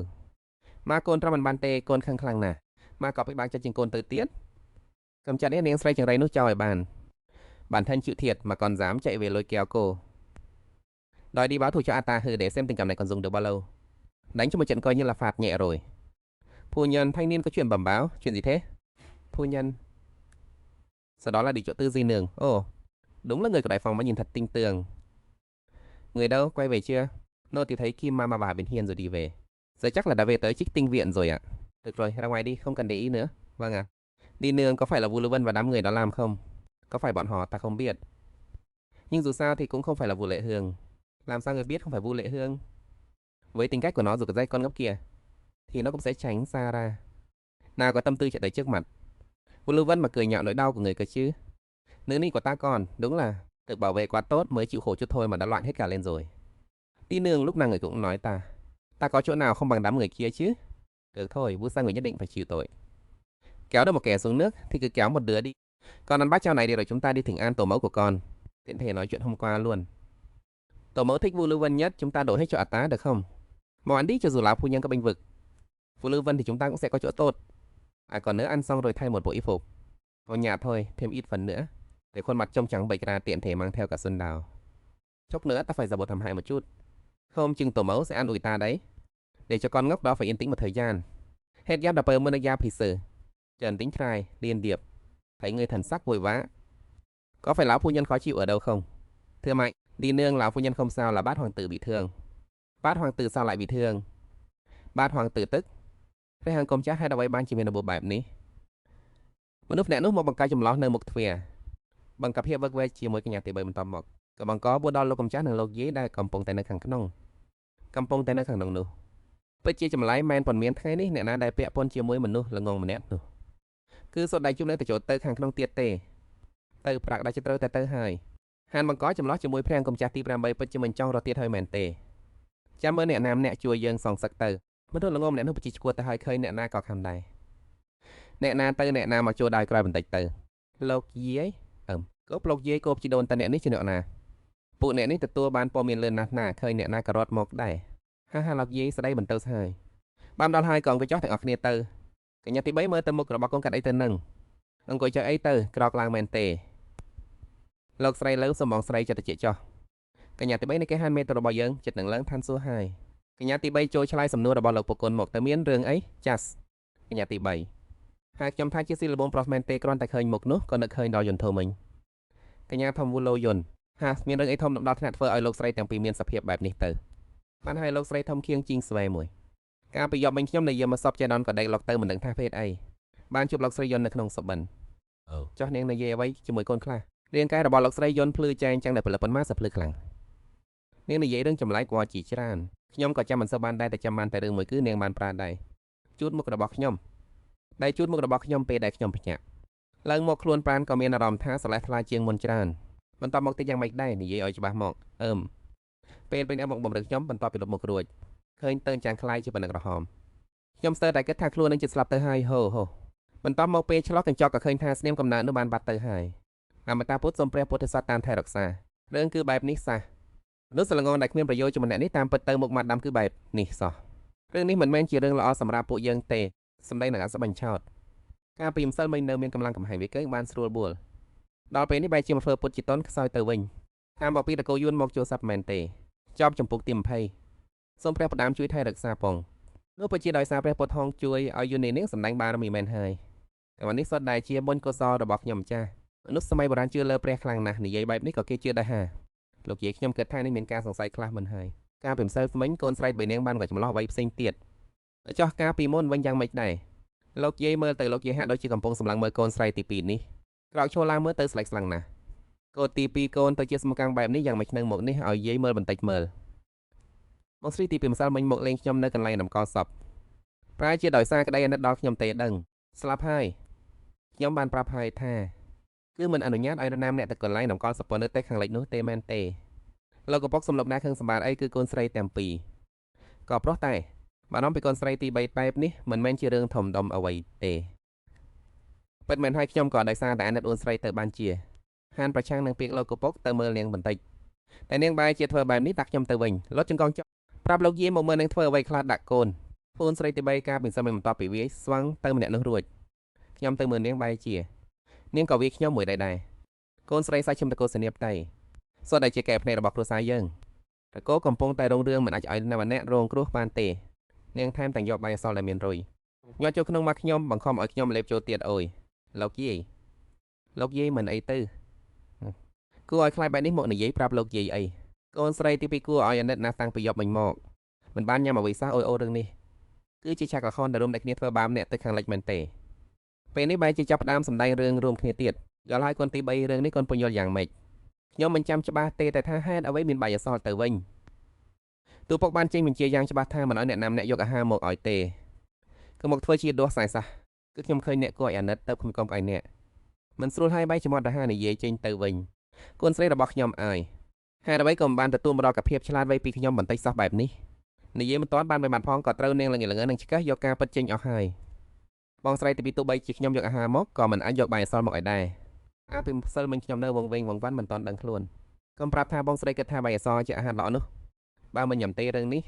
ម៉ាកូនត្រាំមិនបានទេកូនខឹងខ្លាំងណាស់ម៉ាក៏ពិបាកចិត្តជាងកូនទៅទៀតកំចាត់នេះនាងស្រីចង្រៃនោះចោលឲ្យបានbản thân chịu thiệt mà còn dám chạy về lôi kéo cô đòi đi báo thù cho Ata hư để xem tình cảm này còn dùng được bao lâu. Đánh cho một trận coi như là phạt nhẹ rồi. Phu nhân, thanh niên có chuyện bẩm báo. Chuyện gì thế? Phu nhân. Sau đó là đi chỗ Tư Di Nương. Ồ, đúng là người của đại phòng mà nhìn thật tinh tường. Người đâu, quay về chưa? Nô thì thấy Kim Mama bà bên hiên rồi đi về. Giờ chắc là đã về tới Trích Tinh Viện rồi ạ. Được rồi, ra ngoài đi, không cần để ý nữa. Vâng ạ. Đi nương có phải là Vu Lưu Vân và đám người đó làm không? Có phải bọn họ ta không biết. Nhưng dù sao thì cũng không phải là Vu Lệ Hương. Làm sao người biết không phải Vu Lệ Hương? Với tính cách của nó dù có dây con ngốc kia thì nó cũng sẽ tránh xa ra. Nào có tâm tư chạy tới trước mặt. Vu Lưu Vân mà cười nhạo nỗi đau của người cơ chứ. Nữ ni của ta còn, đúng là được bảo vệ quá tốt mới chịu khổ chút thôi mà đã loạn hết cả lên rồi. Tí nương lúc nào người cũng nói ta, ta có chỗ nào không bằng đám người kia chứ. Được thôi, Vu Sa người nhất định phải chịu tội. Kéo được một kẻ xuống nước thì cứ kéo một đứa đi. Con ăn bát cháo này đi rồi chúng ta đi thỉnh an tổ mẫu của con. Tiện thể nói chuyện hôm qua luôn. Tổ mẫu thích Vu Lưu Vân nhất, chúng ta đổi hết cho ả tá được không? Mau ăn đi cho dù lão phu nhân có bênh vực. Vu Lưu Vân thì chúng ta cũng sẽ có chỗ tốt. À còn nữa, ăn xong rồi thay một bộ y phục. Vào nhà thôi, thêm ít phần nữa. Để khuôn mặt trông trắng bệch ra, tiện thể mang theo cả Xuân Đào. Chốc nữa ta phải giả bộ thảm hại một chút. Không chừng tổ mẫu sẽ an ủi ta đấy. Để cho con ngốc đó phải yên tĩnh một thời gian. Hết giáp đập mơn giáp thì sử. Trần Tĩnh Trai, Liên Điệp. Thấy người thần sắc vội vã. Có phải lão phu nhân khó chịu ở đâu không? Thưa mạnh, đi nương lão phu nhân không sao là bát hoàng tử bị thương. Bát hoàng tử sao lại bị thương? Bát hoàng tử tức. ព្រះអង្គម្ចាស់ហេតុអ្វីបានជាមានរបួសបែបនេះមនុស្សម្នាក់នោះមកបង្កើតចម្លោះនៅមុខទ្វារបង្កភាពវឹកវែកជាមួយកញ្ញាទី3បន្តមកក៏បង្កបួលដល់លោកម្ចាស់និងលោកយាយដែលកំពុងតែនៅខាងក្នុងកំពុងតែនៅខាងក្នុងនោះពិតជាចម្លែកមែនប៉ុន្មានថ្ងៃនេះអ្នកណាដែលពាក់ព័ន្ធជាមួយមនុស្សល្ងងម្នាក់នោះគឺសុទ្ធតែជួបនៅតែចូលទៅខាងក្នុងទៀតទេទៅប្រាក់ដែលត្រូវតែទៅហើយហានបង្កចម្លោះជាមួយព្រះអង្គម្ចាស់ទី8ពិតជាមិនចង់រត់ទៀតហើយមែនទេចាំមើលអ្នកណាម្នាក់ជួយយើងសងសឹកទៅមនុស្សល្ងងម្នាក់នោះបជាឈួតទៅហើយឃើញអ្នកណាក៏ខំដែរអ្នកណាទៅអ្នកណាមកចូលដោយក្រោយបន្តិចទៅលោកយាយអឹមគប់លោកយាយគប់ជីដូនតាអ្នកនេះជាអ្នកណាពួកអ្នកនេះទទួលបានព័ត៌មានលឿនណាស់ណាឃើញអ្នកណាក៏រត់មកដែរហាហាលោកយាយស្ដីបន្ទោសហើយបានដល់ហើយកងកញ្ចោះទាំងអស់គ្នាទៅកញ្ញាទី3មើលទៅមុខរបស់កូនកាត់អីទៅនឹងអង្គុយចុះអីទៅក្រោកឡើងមែនទេលោកស្រីលើសំបងស្រីចិត្តជាចោះកញ្ញាទី3នៃគេហានមេទៅរបស់យើងចិត្តនឹងឡើងឋានសួគ៌ហើយកញ្ញាទី3ចូលឆ្លើយសំណួររបស់លោកប្រគុណមកទៅមានរឿងអីចាស់កញ្ញាទី3ហើយខ្ញុំថាជាស៊ីលបងប្រុសមែនទេគ្រាន់តែឃើញមុខនោះក៏នឹកឃើញដល់យន្តធំវិញកញ្ញាធំវូឡូយុនហាមានរឿងអីធំដល់ថ្នាក់ធ្វើឲ្យលោកស្រីទាំងពីរមានសភាពបែបនេះទៅបានហើយលោកស្រីធំខៀងជីងស្វែមួយកាលពីយប់មិញខ្ញុំនៅយាមមកសពចេដនក៏ដេកលុកទៅមិនដឹងថាភេទអីបានជួបលោកស្រីយុននៅក្នុងសុបិនចុះនាងនិយាយអ្វីជាមួយកូនខ្លះរាងកាយរបស់លោកស្រីយុនភ្លឺចែងចឹងតែផលិតប៉ុន្មានសភ្លឺខ្លាំងនាងនិយាយរឿងចម្លែកគាត់ជាច្រើនខ្ញុំក៏ចាំមិនសូវបានដែរតែចាំបានតែរឿងមួយគឺនាងបានប្រើដែរជូតមុខរបស់ខ្ញុំដែលជូតមុខរបស់ខ្ញុំពេលដែលខ្ញុំភ្ញាក់ឡើងមកខ្លួនប្រានក៏មានអារម្មណ៍ថាស្រឡះថ្លាជាងមុនច្រើនបន្តមកទៀតយ៉ាងម៉េចដែរនិយាយឲ្យច្បាស់មកអឹមពេលពេញមកបំរើខ្ញុំបន្ទាប់ពីលុបមុខរួចឃើញទៅចាំងខ្លាយជាបណ្ដឹងក្រហមខ្ញុំស្ទើរតែគិតថាខ្លួននឹងជាស្លាប់ទៅហើយហូហូបន្តមកពេលឆ្លោះកញ្ចក់ក៏ឃើញថាស្នាមកំណើតនោះបានបាត់ទៅហើយអមតាពុទ្ធសូមព្រះពុទ្ធសត្វតាមថែរក្សារឿងគឺបែបនេះសះមនុស្សល្ងងដែលគ្មានប្រយោជន៍ជាមួយអ្នកនេះតាមពិតទៅមុខមាត់ដាំគឺបែបនេះសោះរឿងនេះមិនមែនជារឿងល្អសម្រាប់ពួកយើងទេសម្ដីនឹងអសបញ្ឆោតកាលពីម្សិលមិញនៅមានកម្លាំងកំហែងវាកើបានស្រួលបួលដល់ពេលនេះបែរជាមកធ្វើពុតជាតនខ្សោយទៅវិញតាមបពីតកោយួនមកចូលសັບមែនទេចប់ចំពុកទី20សូមព្រះបដាមជួយថែរក្សាផងនោះពិតជាដោយសារព្រះពុទ្ធហងជួយឲ្យយួននាងសម្ដែងបារមីមែនហើយតែวันនេះសុទ្ធតែជាបុណ្យកុសលរបស់ខ្ញុំម្ចាស់មនុស្សសម័យបុរាណជឿលើព្រះខ្លាំងណាស់និយាយបែបនេះក៏គេជឿដែរហាលោកយាយខ្ញុំគិតថានេះមានការសង្ស័យខ្លះមិនហើយការពីម្សិលមិញកូនស្រីបីនាងបានក៏ចម្លោះអ្វីផ្សេងទៀតចោះការពីមុនវិញយ៉ាងម៉េចដែរលោកយាយមើលទៅលោកយាយហាក់ដូចជាកំពុងសម្លឹងមើលកូនស្រីទី2នេះក្រោកឈរឡើងមើលទៅស្លេកស្លាំងណាស់កូនទី2កូនទៅជាសំកាំងបែបនេះយ៉ាងម៉េចនឹងមកនេះឲ្យយាយមើលបន្តិចមើលមកស្រីទី2ម្សិលមិញមកលេងខ្ញុំនៅកន្លែងតម្កល់សពប្រែជាដោយសារក្តីអាណិតដល់ខ្ញុំទេដឹងស្លាប់ហើយខ្ញុំបានប្រាប់ហើយថាគឺមិនអនុញ្ញាតឲ្យនរណាម្នាក់ទៅកន្លែងតម្កល់សពនៅតែខាងលិចនោះទេមែនទេលោកកប៉ុកសំលុបណាខឹងសម្បាតអីគឺកូនស្រីទាំងពីរក៏ប្រុសតែបារម្ភពីកូនស្រីទី3បែបនេះមិនមែនជារឿងធំដុំអ្វីទេពិតមែនហើយខ្ញុំក៏ដោយសារតែអាណិតអូនស្រីទៅបានជាហានប្រឆាំងនឹងពាក្យលោកកប៉ុកទៅមើលនាងបន្តិចតែនាងបែរជាធ្វើបែបនេះដាក់ខ្ញុំទៅវិញលត់ចង្កងចុះប្រាប់លោកយាយមកមើលនឹងធ្វើអ្វីខ្លះដាក់កូនកូនស្រីទី3កាលពីសិនមិនបន្តពីវាយស្វឹងទៅម្នាក់នោះរួចខ្ញុំទៅមើលនាងបែរជានាងក៏វាខ្ញុំមួយដែរដែរកូនស្រីសាច់ឈឹមតកោសនាបតៃសុទ្ធតែជាកែភ្នែករបស់គ្រួសារយើងតកោកំពុងតែរងរឿងមិនអាចឲ្យណាម្នាក់រងគ្រោះបានទេនាងថែមទាំងយកបាយអសល់ដែលមានរុយញាត់ចូលក្នុងមកខ្ញុំបង្ខំឲ្យខ្ញុំលេបចូលទៀតអូយលោកយាយលោកយាយមិនអីទៅគួរឲ្យខ្លាចបែបនេះមកនិយាយប្រាប់លោកយាយអីកូនស្រីទី2គួរឲ្យអាណិតណាស់តាំងពីយប់មិញមកមិនបានញ៉ាំអ្វីសោះអូយអូរឿងនេះគឺជាឆាកល្ខោនដែលរួមតែគ្នាធ្វើបាបអ្នកទៅខាងលិចមែនទេពេលនេះបែរជាចាប់ផ្ដើមសម្ដែងរឿងរួមគ្នាទៀតយល់ហើយកូនទី3រឿងនេះកូនពន្យល់យ៉ាងម៉េចខ្ញុំមិនចាំច្បាស់ទេតែថាហេតុអ្វីមានបាយអសល់ទៅវិញទូពុកបានចេញបញ្ជាយ៉ាងច្បាស់ថាមិនឲ្យអ្នកណាម្នាក់យកអាហារមកឲ្យទេគឺមកធ្វើជាដួសខ្សែសះគឺខ្ញុំឃើញអ្នកគួរឲ្យអាណិតទៅខ្ញុំកុំឲ្យអ្នកមិនស្រួលហើយបែរជាមាត់រហានិយាយចេញទៅវិញកូនស្រីរបស់ខ្ញុំអើយហេតុអ្វីក៏មិនបានទទួលមកដល់កភាពឆ្លាតវៃពីខ្ញុំបន្តិចសោះបែបនេះនិយាយមិនទាន់បានមួយម៉ាត់ផងក៏ត្រូវនាងលងលងនឹងឆ្កឹះយកការពិតចេញអស់ហើយបងស្រីទី2ទោះបីជាខ្ញុំយកអាហារមកក៏មិនអាចយកបាយអសល់មកឲ្យដែរ អាពីម្សិលមិញខ្ញុំនៅវង្វេងវង្វាន់មិនទាន់ដឹងខ្លួនកុំប្រាប់ថាបងស្រីគិតថាបាយអសជាអាហារល្អនោះបើមិនញ៉ាំទេរឿងនេះ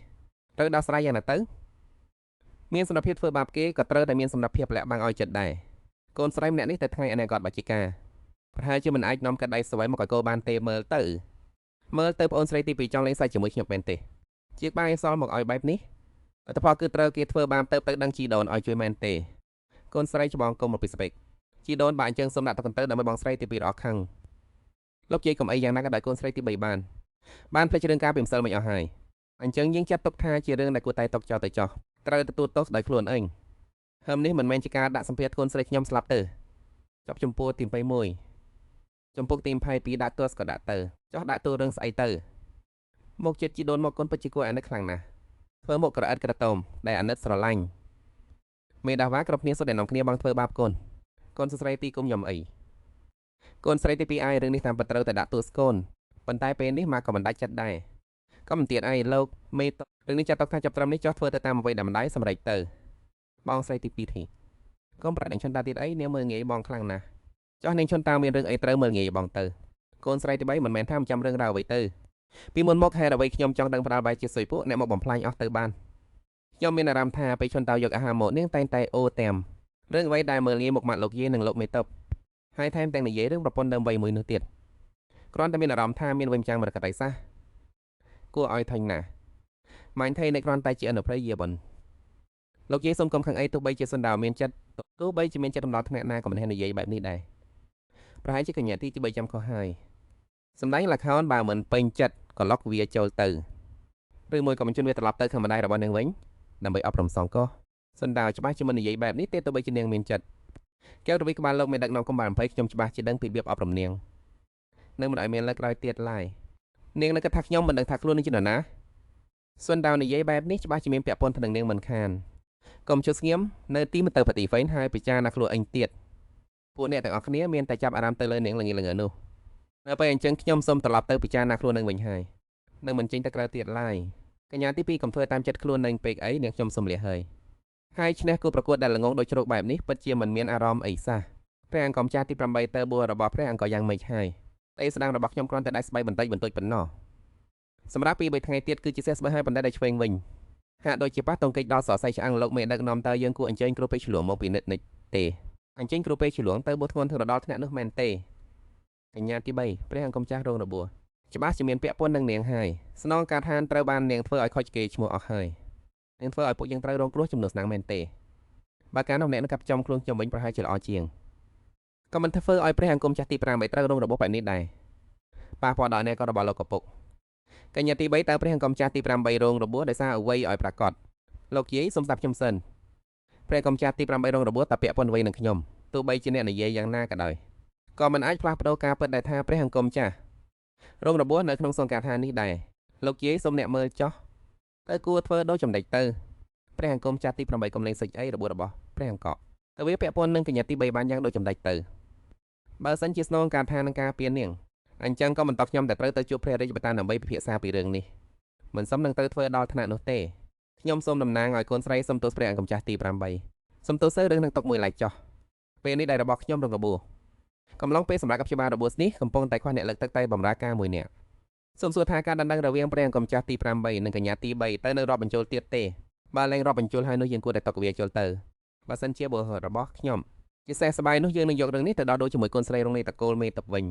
ត្រូវដោះស្រាយយ៉ាងណាទៅមានសមត្ថភាពធ្វើបាបគេក៏ត្រូវតែមានសមត្ថភាពលាក់បាំងឲ្យចិត្តដែរកូនស្រីម្នាក់នេះទៅថ្ងៃអនាគតបាជាការប្រហែលជាមិនអាចនាំកដៃស្វ័យមកឲ្យកូនបានទេមើលទៅមើលទៅប្អូនស្រីទី2ចង់លេងសើចជាមួយខ្ញុំមែនទេជាបាយអសមកឲ្យបែបនេះលទ្ធផលគឺត្រូវគេធ្វើបាបទៅទៅដឹងជីដូនឲ្យជួយមែនទេកូនស្រីច្បងគុំមកពីស្ពេកជីដូនបើអញ្ចឹងសូមដាក់ទៅកន្ទៅដើម្បីបងស្រីទី2រអខឹងលោកយាយកុំអីយ៉ាងណាក៏ដោយកូនស្រីទី3បានបានភ្លេចរឿងការពីម្សិលមិញអស់ហើយអញ្ចឹងយើងចាត់ទុកថាជារឿងដែលគួរតែຕົកចោលទៅចោះត្រូវទទួលទោសដោយខ្លួនឯងហឹមនេះមិនមែនជាការដាក់សម្ពាធកូនស្រីខ្ញុំស្លាប់ទេចប់ចំពោះទី21ចំពោះទី22ដាក់ទោសក៏ដាក់ទៅចោះដាក់ទោសរឿងស្អីទៅមកចិត្តជីដូនមកកូនពិតជាគួរអាណិតខ្លាំងណាស់ធ្វើមកក្រអិតក្រតោមដែលអាណិតស្រឡាញ់មេដាវ៉ាគ្រប់គ្នាសុទ្ធតែនាំគ្នាបងធ្វើបាបកូនកូនស្រីទីគុំញ៉ាំអីកូនស្រីទី2អាយរឿងនេះតាមពិតត្រូវតែដាក់ទោសកូនប៉ុន្តែពេលនេះមកក៏មិនដាច់ចិត្តដែរក៏មិនទៀតអីលោកមេតរឿងនេះចាត់ទុកថាចាប់ត្រឹមនេះចោះធ្វើទៅតាមអ្វីដែលម្ដាយសម្រេចទៅបងស្រីទី2ធីកុំប្រាក់នឹងឈុនតាទៀតអីនាងមើលងាយបងខ្លាំងណាស់ចោះនាងឈុនតាមានរឿងអីត្រូវមើលងាយបងទៅកូនស្រីទី3មិនមែនថាមិនចាំរឿងរ៉ាវអ្វីទៅពីមុនមកហេតុអ្វីខ្ញុំចង់ដឹងផ្ដាល់បែបជាសុយពួកអ្នកមកបំផ្លាញអស់ទៅបានខ្ញុំមានអារម្មណ៍ថាពេលឈុនតាយកអាហារមកនាងតែងតែអូតាមរឿងអ្វីដែលមើលងាយមុខមាត់លោកយាយនិងលោកមេតបហើយថែមទាំងនិយាយរឿងប្រពន្ធដើមវ័យមួយនោះទៀតគ្រាន់តែមានអារម្មណ៍ថាមានវិញចាំងមរកតៃសះគួរឲ្យធុញណាស់ម៉ាញ់ថៃនៅគ្រាន់តែជាអនុប្រយាបុនលោកយាយសូមកុំខឹងអីទោះបីជាសុនដាវមានចិត្តទោះបីជាមានចិត្តដំណោះថ្នាក់ណាក៏មិនហ៊ាននិយាយបែបនេះដែរប្រហែលជាកញ្ញាទី3ចាំខុសហើយសម្ដែងលខោនបើមិនពេញចិត្តក៏លុកវាចូលទៅឬមួយក៏បញ្ជូនវាត្រឡប់ទៅខាងម្ដាយរបស់នាងវិញដើម្បីអប់រំសងកោសុនដាវច្បាស់ជាមិននិយាយបែបនេះទេទោះបីជានាងមានចិត្តកែវរវីក្បាលលោកមានដឹកនាំកុំបាន20ខ្ញុំច្បាស់ជាដឹងពីរបៀបអប់រំនាងនឹងមិនឲ្យមានលើកក្រោយទៀតឡើយនាងនៅគិតថាខ្ញុំមិនដឹងថាខ្លួននឹងជានរណាសុនដាវនិយាយបែបនេះច្បាស់ជាមានពាក់ព័ន្ធទៅនឹងនាងមិនខានកុំជឿស្ងៀមនៅទីមិនទៅបតិហ្វេនហើយពិចារណាខ្លួនអញទៀតពួកអ្នកទាំងអស់គ្នាមានតែចាប់អារម្មណ៍ទៅលើនាងល្ងាល្ងើនោះនៅពេលអញ្ចឹងខ្ញុំសូមត្រឡប់ទៅពិចារណាខ្លួននឹងវិញហើយនឹងមិនចេញទៅក្រៅទៀតឡើយកញ្ញាទី2កុំធ្វើតាមចិត្តខ្លួននឹងពេកអីនាងខ្ញុំសូមលះហើយហើយឈ្នះគូប្រកួតដែលល្ងងដូចជ្រោកបែបនេះពិតជាមិនមានអារម្មណ៍អីសះព្រះអង្គកំចាស់ទី8ទៅបួររបស់ព្រះអង្គក៏យ៉ាងម៉េចហើយតែស្ដាងរបស់ខ្ញុំគ្រាន់តែដាច់ស្បៃបន្តិចបន្តួចប៉ុណ្ណោះសម្រាប់ពី3ថ្ងៃទៀតគឺជាសេះស្បៃហើយប៉ុន្តែដែលឆ្វេងវិញហាក់ដូចជាប៉ះទង្គិចដល់សរសៃឆ្អឹងលោកមេដឹកនាំតើយើងគួរអញ្ជើញគ្រូពេជ្រឆ្លងមកពិនិត្យនិចទេអញ្ជើញគ្រូពេជ្រឆ្លងទៅបួសធ្ងន់ធ្ងរដល់ថ្នាក់នោះមែនទេកញ្ញាទី3ព្រះអង្គកំចាស់រងរបួសច្បាស់ជាមានពាក់ព័ន្ធនឹងនាងហើយស្នងការឋានត្រូវបាននាងធ្វើឲ្យខូចគេឈ្មោះអស់ហើយនាងធ្វើឲ្យពួកយើងត្រូវរងគ្រោះចំនួនស្នាងមែនទេបើកាលនោះអ្នកនឹងកាប់ចំខ្លួនខ្ញុំវិញប្រហែលជាល្អជាងក៏មិនធ្វើឲ្យព្រះអង្គម្ចាស់ទី5ឲ្យត្រូវរងរបួសបែបនេះដែរប៉ះពាល់ដល់អ្នកក៏របស់លោកកពុកកញ្ញាទី3តើព្រះអង្គម្ចាស់ទី8រងរបួសដោយសារអ្វីឲ្យប្រាកដលោកយាយសូមស្ដាប់ខ្ញុំសិនព្រះអង្គម្ចាស់ទី8រងរបួសតើពាក់ព័ន្ធអ្វីនឹងខ្ញុំទោះបីជាអ្នកនិយាយយ៉ាងណាក៏ដោយក៏មិនអាចផ្លាស់ប្ដូរការពិតដែលថាព្រះអង្គម្ចាស់រងរបួសនៅក្នុងសង្កាត់ឋាននេះដែរលោកយាយសូមអ្នកមើលចោះទៅគួរធ្វើដូចចំណេចទៅព្រះអង្គម្ចាស់ទី8កំលេងសិចអីរបួសរបស់ព្រះអង្គតើវាពាក់ព័ន្ធនឹងកញ្ញាទី3បានយ៉ាងដូចចំណេចទៅបើសិនជាស្នងការឋាននឹងការពៀននាងអញ្ចឹងក៏បន្តខ្ញុំតែត្រូវទៅជួបព្រះរាជបតាដើម្បីពិភាក្សាពីរឿងនេះមិនសមនឹងត្រូវធ្វើដល់ថ្នាក់នោះទេខ្ញុំសូមតំណាងឲ្យកូនស្រីសូមទោសព្រះអង្គម្ចាស់ទី8សូមទោសសើរឿងនឹងຕົកមួយឡែកចោះពេលនេះដែលរបស់ខ្ញុំរងរបួសកំឡុងពេលសម្រាប់អព្យាបាលរបួសនេះកំពុងតែខ្វះអ្នកលើកទឹកតែបម្រើការមួយនាក់សូមសួរថាការដណ្ដឹងរវាងព្រះអង្គម្ចាស់ទី8និងកញ្ញាទី3ទៅនៅរាប់បញ្ចូលទៀតទេបើលែងរាប់បញ្ចូលហើយនោះយើងគួរតែຕົកវាចូលទៅបើសិនជាបុរសរបស់ខ្ញុំជាសេះស្បាយនោះយើងនឹងយករឿងនេះទៅដល់ដូចជាមួយកូនស្រីរងនៃតកូលមេតបវិញ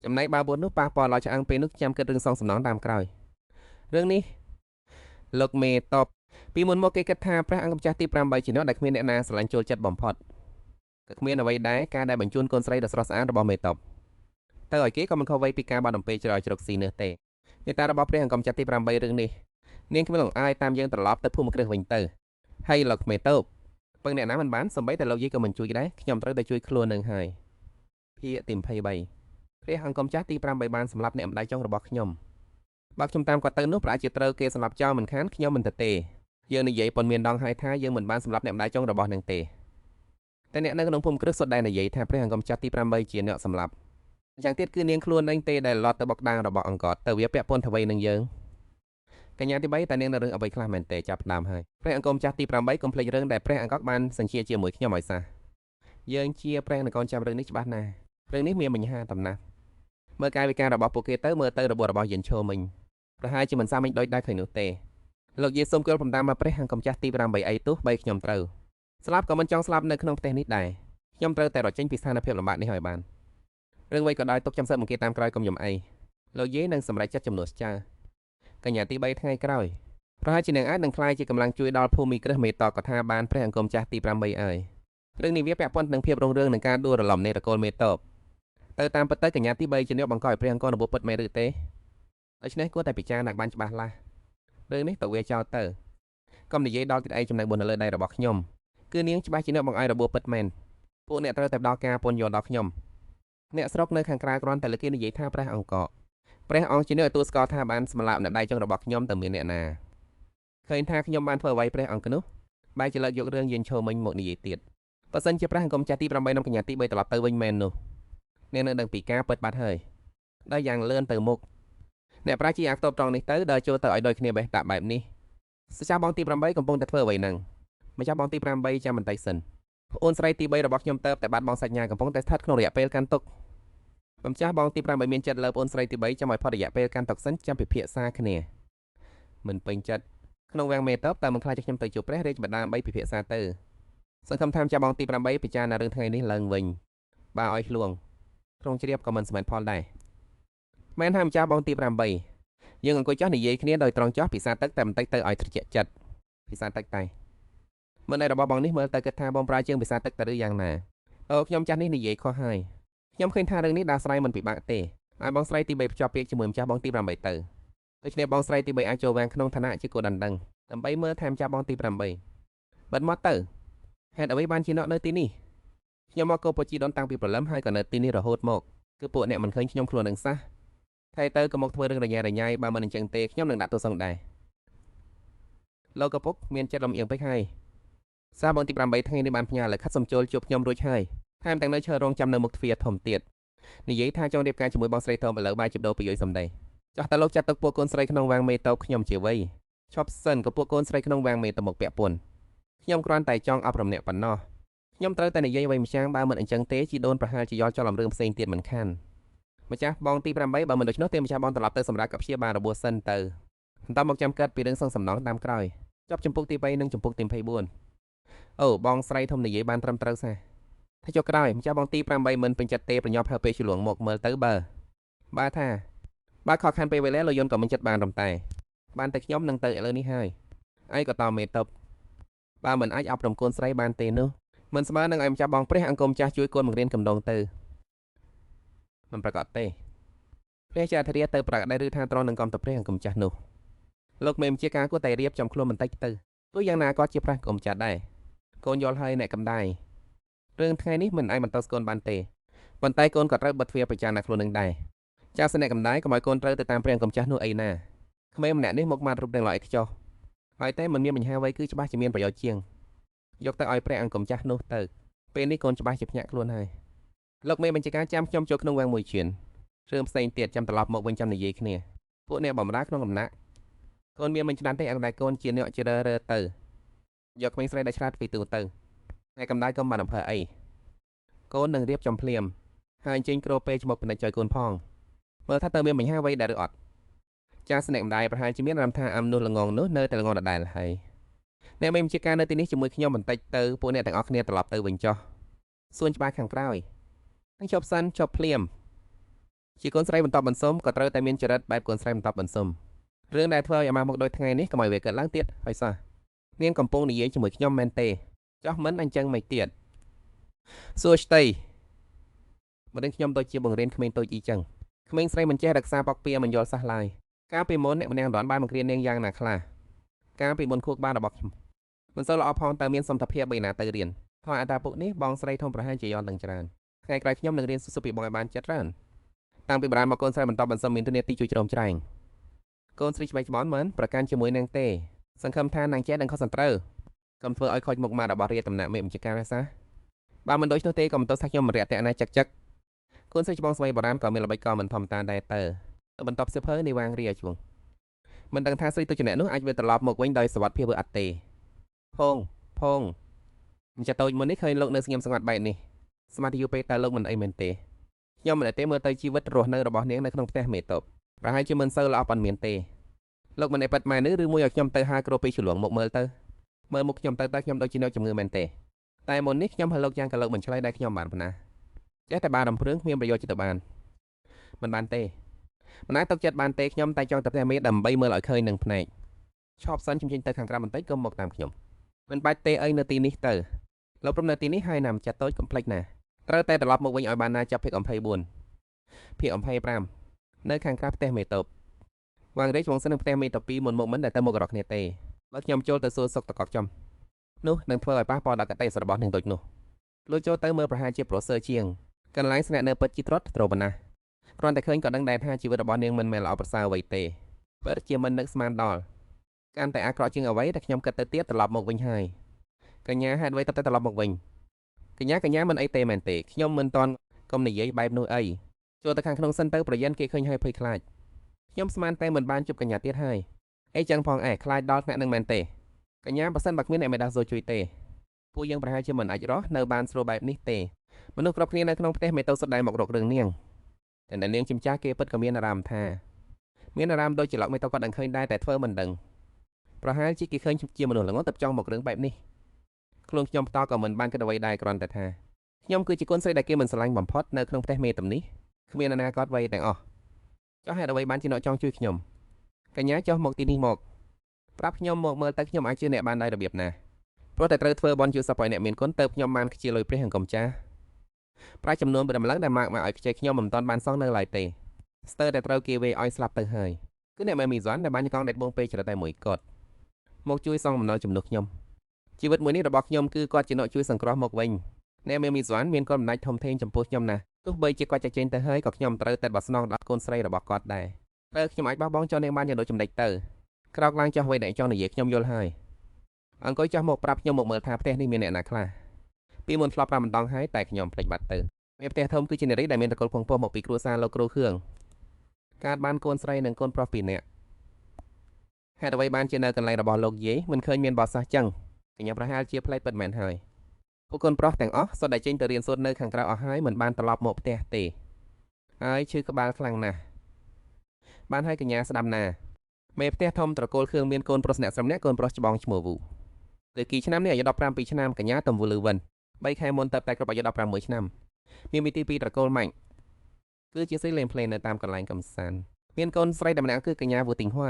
ចំណែកបើបុរនោះប៉ះពាល់ដល់ឆ្អឹងពេលនោះចាំគិតរឿងសងសំណងតាមក្រោយរឿងនេះលោកមេតបពីមុនមកគេគិតថាព្រះអង្គម្ចាស់ទី8ជាអ្នកដែលគ្មានអ្នកណាស្រឡាញ់ចូលចិត្តបំផុតក៏គ្មានអ្វីដែរការដែលបញ្ជូនកូនស្រីដ៏ស្រស់ស្អាតរបស់មេតបទៅឲ្យគេក៏មិនខុសអ្វីពីការបានអំពេជ្រឲ្យជ្រកស៊ីនោះទេនេតារបស់ព្រះអង្គម្ចាស់ទី8រឿងនេះនាងគ្មានលង្អាយតាមយើងត្រឡប់ទៅភូមិគ្រឹះវិញទៅហើយលោកមេតបពឹងអ្នកណាមិនបានសំបីតែលោកយាយក៏មិនជួយដែរខ្ញុំត្រូវតែជួយខ្លួននឹងហើយភាគទី23ព្រះអង្គម្ចាស់ទី8បានសម្លាប់អ្នកម្ដាយចុងរបស់ខ្ញុំបើខ្ញុំតាមគាត់ទៅនោះប្រហែលជាត្រូវគេសម្លាប់ចោលមិនខានខ្ញុំមិនទៅទេយើងនិយាយប៉ុនមានដងហើយថាយើងមិនបានសម្លាប់អ្នកម្ដាយចុងរបស់នឹងទេតែអ្នកនៅក្នុងភូមិគ្រឹះសុទ្ធតែនិយាយថាព្រះអង្គម្ចាស់ទី8ជាអ្នកសម្លាប់យ៉ាងទៀតគឺនាងខ្លួនឯងទេដែលឡត់ទៅបុកដាងរបស់អង្គទៅវាពាក់ព័ន្ធអ្វីនឹងយើងកញ្ញាទី3តែនាងនៅរឿងអ្វីខ្លះមែនទេចាប់ដើមហើយព្រះអង្គម្ចាស់ទី8កុំភ្លេចរឿងដែលព្រះអង្គបានសញ្ជាជាមួយខ្ញុំឲ្យសះយើងជាព្រះនគរចាំរឿងនេះច្បាស់ណាស់ រឿងនេះមានបញ្ហាតំណាស់មើលកាយវិការរបស់ពួកគេទៅមើលទៅរបួសរបស់យិនឈោមិញប្រហែលជាមិនសាមញ្ញដូចដែលឃើញនោះទេលោកយាសូមគល់បំតាមមកព្រះអង្គម្ចាស់ទី8អីទោះបីខ្ញុំត្រូវស្លាប់ក៏មិនចង់ស្លាប់នៅក្នុងផ្ទះនេះដែរខ្ញុំត្រូវតែរត់ចេញពីស្ថានភាពលំបាកនេះឲ្យបានរឿងអ្វីក៏ដោយទុកចាំសឹកមកគេតាមក្រោយកុំយំអីលោកយាយនឹងសម្រេចចិត្តចំនួនស្ចាកញ្ញាទី3ថ្ងៃក្រោយប្រហែលជានឹងអាចនឹងក្លាយជាកម្លាំងជួយដល់ភូមិគ្រឹះមេតកថាបានព្រះអង្គម្ចាស់ទី8អើយរឿងនេះវាពាក់ព័ន្ធនឹងភាពរុងរឿងនឹងការដួលរលំនៃត្រកូលមេតបទៅតាមពិតទៅកញ្ញាទី3ជាអ្នកបង្កឲ្យព្រះអង្គរបួសពិតមែនឬទេដូច្នេះគួរតែពិចារណាបានច្បាស់លាស់រឿងនេះទៅវាចោលទៅកុំនិយាយដល់ទៀតអីចំណែកបុណ្យនៅលើដៃរបស់ខ្ញុំគឺនាងច្បាស់ជាអ្នកបង្អយរបួសពិតមែនពួកអ្នកត្រូវតែផ្ដល់ការពន្យល់ដល់ខ្ញុំអ្នកស្រុកនៅខាងក្រៅគ្រាន់តែលើគេនិយាយថាព្រះអង្គព្រះអង្គជាអ្នកទទួលស្គាល់ថាបានសម្លាប់អ្នកដៃចុងរបស់ខ្ញុំទៅមានអ្នកណាឃើញថាខ្ញុំបានធ្វើអ្វីព្រះអង្គនោះបែរជាលើកយករឿងយានឈោមិញមកនិយាយទៀតបើសិនជាព្រះអង្គម្ចាស់ទី8និងកញ្ញាទី3ត្រឡប់ទៅវិញមែននោះអ្នកនឹងដឹងពីការពិតបាត់ហើយដល់យ៉ាងលឿនទៅមុខអ្នកប្រាជាអាខ្ទប់ត្រង់នេះទៅដើរចូលទៅឲ្យដូចគ្នាបេះដាក់បែបនេះសច្ចាបងទី8កំពុងតែធ្វើអ្វីហ្នឹងម្ចាស់បងទី8ចាំបន្តិចសិនអូនស្រីទី3របស់ខ្ញុំទៅតែបាត់បង់សាច់ញាកំពុងតែស្ថិតក្នុងរយៈពេលកាន់ទុកម្ចាស់បងទី8មានចិត្តលើអូនស្រីទី3ចាំឲ្យផុតរយៈពេលកាន់ទុកសិនចាំពិភាក្សាគ្នាមិនពេញចិត្តក្នុងវាំងមេតបតើមិនខ្លាចខ្ញុំទៅជួបព្រះរាជបដាដើម្បីពិភាក្សាទៅសង្ឃឹមថាម្ចាស់បងទី8ពិចារណារឿងថ្ងៃនេះឡើងវិញបើឲ្យឃ្លួងក្នុងជ្រាបក៏មិនសមផលដែរមែនថាម្ចាស់បងទី8យើងអង្គុយចោះនិយាយគ្នាដោយត្រង់ចោះពិសាទឹកតែបន្តិចទៅឲ្យត្រជាក់ចិត្តពិសាទឹកតែមិនឯរបស់បងនេះមើលទៅគិតថាបងប្រើជាងពិសាទឹកទៅឬយ៉ាងណាអូខ្ញុំចាស់នេះនិយាយខុសហើយខ្ញុំឃើញថារឿងនេះដោះស្រាយមិនពិបាកទេឲ្យបងស្រីទី3ភ្ជាប់ពាក្យជាមួយម្ចាស់បងទី8ទៅដូច្នេះបងស្រីទី3អាចចូលវាងក្នុងឋានៈជាគោដណ្ដឹងដើម្បីមើលថែមចាស់បងទី8បិទមកទៅហេតុអ្វីបានជានៅទីនេះខ្ញុំមកកោពជីដនតាំងពីព្រលឹមហើយក៏នៅទីនេះរហូតមកគឺពួកអ្នកមិនឃើញខ្ញុំខ្លួននឹងសះថៃទៅក៏មកធ្វើរឿងរញ៉េរញ៉ៃបើមិនអញ្ចឹងទេខ្ញុំនឹងដាក់ទោសសង្ដែរលោកឪពុកមានចិត្តលំអៀងពេកហើយសារបងទី8ថ្ងៃនេះបានផ្ញើលិខិតសំជុលជួបខ្ញុំរួចហើយថែមទាំងនៅឈររងចាំនៅមុខទ្វារធំទៀតនិយាយថាចង់រៀបការជាមួយបងស្រីធំឥឡូវបាយជិបដូរពីយសម្ដីចោះតើលោកចាត់ទុកពួកកូនស្រីក្នុងវាងមេតបខ្ញុំជាវ័យឈប់សិនក៏ពួកកូនស្រីក្នុងវាងមេតមកពាក់ព័ន្ធខ្ញុំគ្រាន់តែចង់អប់រំអ្នកប៉ុណ្ណោះខ្ញុំត្រូវតែនិយាយអ្វីម្យ៉ាងបើមិនអញ្ចឹងទេជីដូនប្រហែលជាយល់ច្រឡំរឿងផ្សេងទៀតមិនខានម្ចាស់បងទី8បើមិនដូច្នោះទេម្ចាស់បងត្រឡប់ទៅសម្រាប់កព្យាបាលរបួសសិនទៅបន្តមកចាំកាត់ពីរឿងសងសំណងតាមក្រោយចប់ចម្ពោះទី3និងចម្ពោះទី24អូបងស្រីធំនិយាយបានត្រឹមត្រូវសះថាចុះក្រោយម្ចាស់បងទី8មិនពេញចិត្តទេប្រញាប់ហើពេលឆ្លងមកមើលទៅបើបើថាបើខកខានពេលវេលាលោកយន្តក៏មិនចិត្តបានរំតែបានតែខ្ញុំនឹងទៅឥឡូវនេះហើយឯងក៏តមេតបបើមិនអាចអប់រំកូនស្រីបានទេនោះមិនស្មើនឹងឲ្យម្ចាស់បងព្រះអង្គម្ចាស់ជួយកូនបង្រៀនកំដងទៅមិនប្រកាសទេព្រះជាអធិរាជទៅប្រកាសដែរឬថាត្រង់នឹងកំតព្រះអង្គម្ចាស់នោះលោកមេមជាការគួរតែរៀបចំខ្លួនបន្តិចទៅទោះយ៉ាងណាក៏ជាព្រះអង្គម្ចាស់ដែរកូនយល់ហើយអ្នកកំដៃរឿងថ្ងៃនេះមិនអាចបន្តស្កូនបានទេប៉ុន្តែកូនក៏ត្រូវបិទទ្វារប្រចាំណាខ្លួននឹងដែរចាសអ្នកកំដៃកុំឲ្យកូនត្រូវទៅតាមព្រះអង្គម្ចាស់នោះអីណាក្មេងម្នាក់នេះមកម៉ាត់រូបនឹងល្អឥតខ្ចោះហើយតែមិនមានបញ្ហាអ្វីគឺច្បាស់ជាមានប្រយោជន៍ជាងយកទៅឲ្យព្រះអង្គម្ចាស់នោះទៅពេលនេះកូនច្បាស់ជាភ្ញាក់ខ្លួនហើយលោកមេបញ្ជាការចាំខ្ញុំចូលក្នុងវាំងមួយឈានរឿងផ្សេងទៀតចាំត្រឡប់មកវិញចាំនិយាយគ្នាពួកអ្នកបំរើក្នុងដំណាក់កូនមានមិនច្រើនទេអតែកូនជាអ្នកជារើរើទៅយកក្មេងស្រីដែលឆ្លាតពីទូទៅអ្នកកំដៅកុំបានអំភើអីកូននឹងរៀបចំភ្លាមហើយអញ្ជើញគ្រូពេជ្រមកពិនិត្យចុយកូនផងមើលថាតើមានបញ្ហាអ្វីដែរឬអត់ចាសអ្នកម្ដាយប្រហែលជាមានអារម្មណ៍ថាអំនោះល្ងងនោះនៅតែល្ងងដដែលហើយអ្នកមេបញ្ជាការនៅទីនេះជាមួយខ្ញុំបន្តិចទៅពួកអ្នកទាំងអស់គ្នាត្រឡប់ទៅវិញចុះសួនច្បារខាងក្រោយនឹងជប់សិនជប់ភ្លាមជាកូនស្រីបន្តបន្សុំក៏ត្រូវតែមានចរិតបែបកូនស្រីបន្តបន្សុំរឿងដែលធ្វើឲ្យអាម៉ាមកដូចថ្ងៃនេះកុំឲ្យវាកើតឡើងទៀតហើយសោះនាងកំពុងនិយាយជាមួយខ្ញុំមែនទេចោះមិនអញ្ចឹងមិនទៀតសួស្តីមិនដឹងខ្ញុំដូចជាបង្រៀនក្មេងតូចអីចឹងក្មេងស្រីមិនចេះរក្សាបកពៀមិនយល់សោះឡើយកាលពីមុនអ្នកម្នាក់បានបង្រៀននាងយ៉ាងណាខ្លះកាលពីមុនខួរក្បាលរបស់ខ្ញុំមិនសូវល្អផងតើមានសមត្ថភាពបីណាទៅរៀនហើយអតាពុកនេះបងស្រីធំប្រហែលជាយល់នឹងច្រើនថ្ងៃក្រោយខ្ញុំនឹងរៀនសុពីបងឲ្យបានចិត្តច្រើនតាំងពីបារាណមកកូនស្រីបន្តបន្សុំមានទុនទីជួយជ្រោមជ្រែងកូនស្រីច្បាច់ច្បន់មិនប្រកាន់ជាមួយនឹងទេសង្ឃឹមថានាងចេះដឹងខុសសត្រូវកុំធ្វើឲ្យខូចមុខមាត់របស់រាជតំណាក់មេបញ្ជាការសាបើមិនដូច្នោះទេក៏មិនទោសថាខ្ញុំរយៈតែណាចឹកចឹកកូនស្រីច្បងស្វ័យបារាណក៏មានល្បិចក៏មិនធម្មតាដែរទៅបន្តសៀវភៅនៃវាងរាជវង្សមិនដឹងថាស្រីទុច្ចអ្នកនោះអាចវាត្រឡប់មកវិញដោយសុវត្ថិភាពឬអត់ទេផងផងម្ចាស់តូចមុននេះឃើញលោកនៅស្ងៀមស្ងាត់បែបនេះស្មារតីយូរពេកតើលោកមិនអីមែនទេ ខ្ញុំមិនដែលទេមើលទៅជីវិតរស់នៅរបស់នាងនៅក្នុងផ្ទះមេតបប្រហែលជាមិនសូវល្អប៉ុន្មានទេលោកមិនឯប៉ិតម៉ែនេះឬមួយឲ្យខ្ញុំទៅហាគ្រូពីជ្រលងមកមើលទៅមើលមុខខ្ញុំទៅតើខ្ញុំដូចជាអ្នកជំងឺមែនទេតែមុននេះខ្ញុំហៅលោកយ៉ាងក៏លោកមិនឆ្លើយដែរខ្ញុំបានប៉ុណ្ណាចេះតែបានរំព្រឿងគ្មានប្រយោជន៍ទៅបានមិនបានទេមិនអាចទុកចិត្តបានទេខ្ញុំតែចង់ទៅផ្ទះមេដើម្បីមើលឲ្យឃើញនឹងភ្នែកឈប់សិនខ្ញុំចេញទៅខាងក្រៅបន្តិចកុំមកតាមខ្ញុំមិនបាច់ទេអីនៅទីនេះទៅលោកព្រមនៅទីនេះហើយណាំចាត់តូចកុំភ្លេចណាត្រូវតែត្រឡប់មកវិញឲ្យបានណាចាប់ភាគ24ភាគ25នៅខាងក្រៅផ្ទះមេតបវ៉ាងរេចវងសិននឹងផ្ទះមេតប2មុនមកមិនដែលទៅមករកគ្នាទេបើខ្ញុំចូលទៅសួរសុកតកកចំនោះនឹងធ្វើឲ្យប៉ះពាល់ដល់កតិរបស់នឹងដូចនោះលោកចូលទៅមើលប្រហែលជាប្រសើរជាងកន្លែងស្នាក់នៅពិតជាត្រុតត្រប៉ុណ្ណាគ្រាន់តែឃើញក៏ដឹងដែរថាជីវិតរបស់នាងមិនមែនល្អប្រសើរអ្វីទេពិតជាមិននឹកស្មានដល់កាន់តែអាក្រក់ជាងអ្វីដែលខ្ញុំគិតទៅទៀតត្រឡប់មកវិញហើយកញ្ញាហេតុអ្វីតែត្រឡប់មកវិញកញ្ញាមិនអីទេមែនទេខ្ញុំមិនតន់កុំនិយាយបែបនោះអីចូលទៅខាងក្នុងសិនទៅប្រយ័នគេឃើញហើយភ័យខ្លាចខ្ញុំស្មានតែមិនបានជួបកញ្ញាទៀតហើយអីចឹងផងឯងខ្លាចដល់ថ្នាក់នឹងមែនទេកញ្ញាប៉ះសិនបើគ្មានអ្នកមេដាសូជួយទេពួកយើងប្រហែលជាមិនអាចរស់នៅបានស្រួលបែបនេះទេមនុស្សគ្រប់គ្នានៅក្នុងផ្ទះមេតូសុទ្ធតែមករករឿងនាងតែនាងជំចាស់គេពិតក៏មានអារម្មណ៍ថាមានអារម្មណ៍ដូចជាលោកមេតូគាត់ដឹងឃើញដែរតែធ្វើមិនដឹងប្រហែលជាគេឃើញជាមនុស្សល្ងងទៅចង់មករឿងបែបនេះខ្លួនខ្ញុំផ្ទាល់ក៏មិនបានគិតអ្វីដែរគ្រាន់តែថាខ្ញុំគឺជាកូនស្រីដែលគេមិនស្រឡាញ់បំផុតនៅក្នុងផ្ទះមេតំនេះគ្មានអនាគតអ្វីទាំងអស់ចុះហេតុអ្វីបានជាអ្នកចង់ជួយខ្ញុំកញ្ញាចុះមកទីនេះមកប្រាប់ខ្ញុំមកមើលទៅខ្ញុំអាចជឿអ្នកបានដែររបៀបណាព្រោះតែត្រូវធ្វើបន់ជួយសពឲ្យអ្នកមានគុណទៅខ្ញុំបានខ្ជិលលុយព្រះអង្គម្ចាស់ប្រាក់ចំនួនបដម្លឹងដែលម៉ាកមកឲ្យខ្ចីខ្ញុំមិនតាន់បានសងនៅឡើយទេស្ទើរតែត្រូវគេវេឲ្យស្លាប់ទៅហើយគឺអ្នកមេមីហ្សនដែលបានកងដេតបងពេលច្រើនតែមួយគាត់មកជួយសងបំណុលជំនួសខ្ញុំជីវិតមួយនេះរបស់ខ្ញុំគឺគាត់ជាអ្នកជួយសង្គ្រោះមកវិញអ្នកមេមីហ្សនមានគុណបំណាច់ធំធេងចំពោះខ្ញុំណាស់ទោះបីជាគាត់ចាក់ចេញទៅហើយក៏ខ្ញុំត្រូវតែបស្នងដល់កូនស្រីរបស់គាត់ដែរតើខ្ញុំអាចបោះបង់ចោលនាងបានយ៉ាងដូចចំណេចទៅក្រោកឡើងចោះអ្វីដែលចង់និយាយខ្ញុំយល់ហើយអង្គុយចោះមកប្រាប់ខ្ញុំមកមើលថាផ្ទះនេះមានអ្នកណាខ្លះពីមុនធ្លាប់ប្រាប់ម្ដងហើយតែខ្ញុំភ្លេចបាត់ទៅមេផ្ទះធំគឺជានារីដែលមានត្រកូលពងពោះមកពីគ្រួសារលោកគ្រូខឿងកើតបានកូនស្រីនិងកូនប្រុសពីរនាក់ហេតុអ្វីបានជានៅកន្លែងរបស់លោកយាយមិនឃើញមានបោះសោះចឹងកញ្ញាប្រហែលជាផ្លេចពិតមែនហើយពួកកូនប្រុសទាំងអស់សុទ្ធតែចេញទៅរៀនសូត្រនៅខាងក្រៅអស់ហើយមិនបានត្រឡប់មកផ្ទះទេហើយឈឺក្បាលខ្លាំងណាស់បានហើយកញ្ញាស្ដាប់ណាមេផ្ទះធំត្រកូលខឿងមានកូនប្រុសអ្នកស្រីម្នាក់កូនប្រុសច្បងឈ្មោះវូទៅគីឆ្នាំនេះអាយុ17ឆ្នាំកញ្ញាតំវូលឺវិន3ខែមុនទៅតែគ្រប់អាយុ16ឆ្នាំមានមីទី2ត្រកូលម៉ាញ់គឺជាស្រីលេងភ្លេងនៅតាមកន្លែងកំសាន្តមានកូនស្រីតែម្នាក់គឺកញ្ញាវូទីងហួ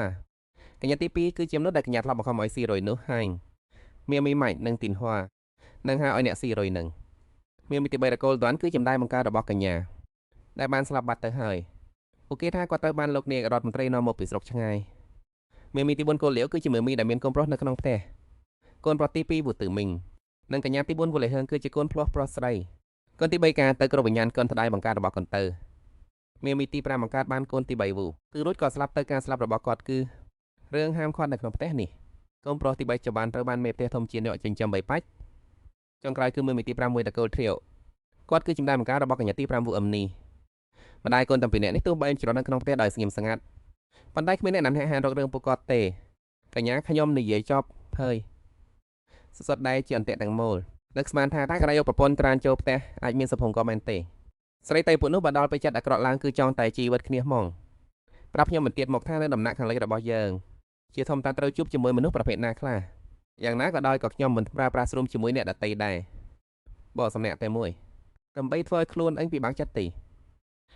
កញ្ញាទី2គឺជាមនុស្សដែលកញ្ញាធ្លាប់បង្ខំឲ្យស៊ីរុយនោះហើយមានមីម៉ាច់និងទីនហួនិងហៅឲ្យអ្នកស៊ីរុយនឹងមានមីទី3ត្រកូលដនគឺចម្ដាយបង្កើតរបស់កញ្ញាដែលបានស្លាប់បាត់ទៅហើយពួកគេថាគាត់ត្រូវបានលោកនាយករដ្ឋមន្ត្រីនាំមកពីស្រុកឆ្ងាយមានមីទី4កូនលាវគឺជាមីដែលមានកូនប្រុសនៅក្នុងផ្ទះកូនប្រុសទី2វូទឺមីងនិងកញ្ញាទី4វូលេហឿងគឺជាកូនផ្លោះប្រុសស្រីកូនទី3ការទៅគ្រប់វិញ្ញាណកូនថ្ដាយបង្កើតរបស់កូនទៅមានមីទី5បង្កើតបានកូនទី3វូគឺរួចក៏ស្លាប់ទៅការស្លាប់របស់គាត់គឺរឿងហាមឃាត់នៅក្នុងផ្ទះនេះកូនប្រុសទី3ច្បានត្រូវបានមេផ្ទះធំជាអ្នកចិញ្ចឹមបីបាច់ចុងក្រោយគឺមីទី5មួយតកូលទ្រាវគាត់គឺចម្ដាយបង្កើតរបស់កញ្ញាទី5វូអឹមនីម្ដាយកូនទាំងពីរនាក់នេះទោះបីច្រត់នៅក្នុងផ្ទះដោយស្ងៀមស្ងាត់ប៉ុន្តែគ្មានអ្នកណាហានរករឿងពួកគាត់ទេកញ្ញាខ្ញុំនិយាយចប់ហើយសុទ្ធដែរជាអន្ទាក់ទាំងមូលនឹកស្មានថាតើក្រៃយកប្រពន្ធត្រានចូលផ្ទះអាចមានសុភមង្គលមែនទេស្រីតៃពួកនោះបើដល់ពេលចិត្តអាក្រក់ឡើងគឺចង់តែជីវិតគ្នាហ្មងប្រាប់ខ្ញុំបន្ទៀតមកថានៅដំណាក់ខាងលិចរបស់យើងជាធម្មតាត្រូវជួបជាមួយមនុស្សប្រភេទណាខ្លះយ៉ាងណាក៏ដោយក៏ខ្ញុំមិនប្រើប្រាស់ស្រុំជាមួយអ្នកដទៃដែរបើសំណាក់តែមួយដើម្បីធ្វើឲ្យខ្លួនឯងពិបាកចិត្តទេ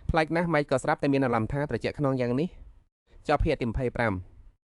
ប្លែកណាស់ម៉េចក៏ស្រាប់តែមានអារម្មណ៍ថាត្រជាក់ក្នុងយ៉ាងនេះចប់ភាគទី25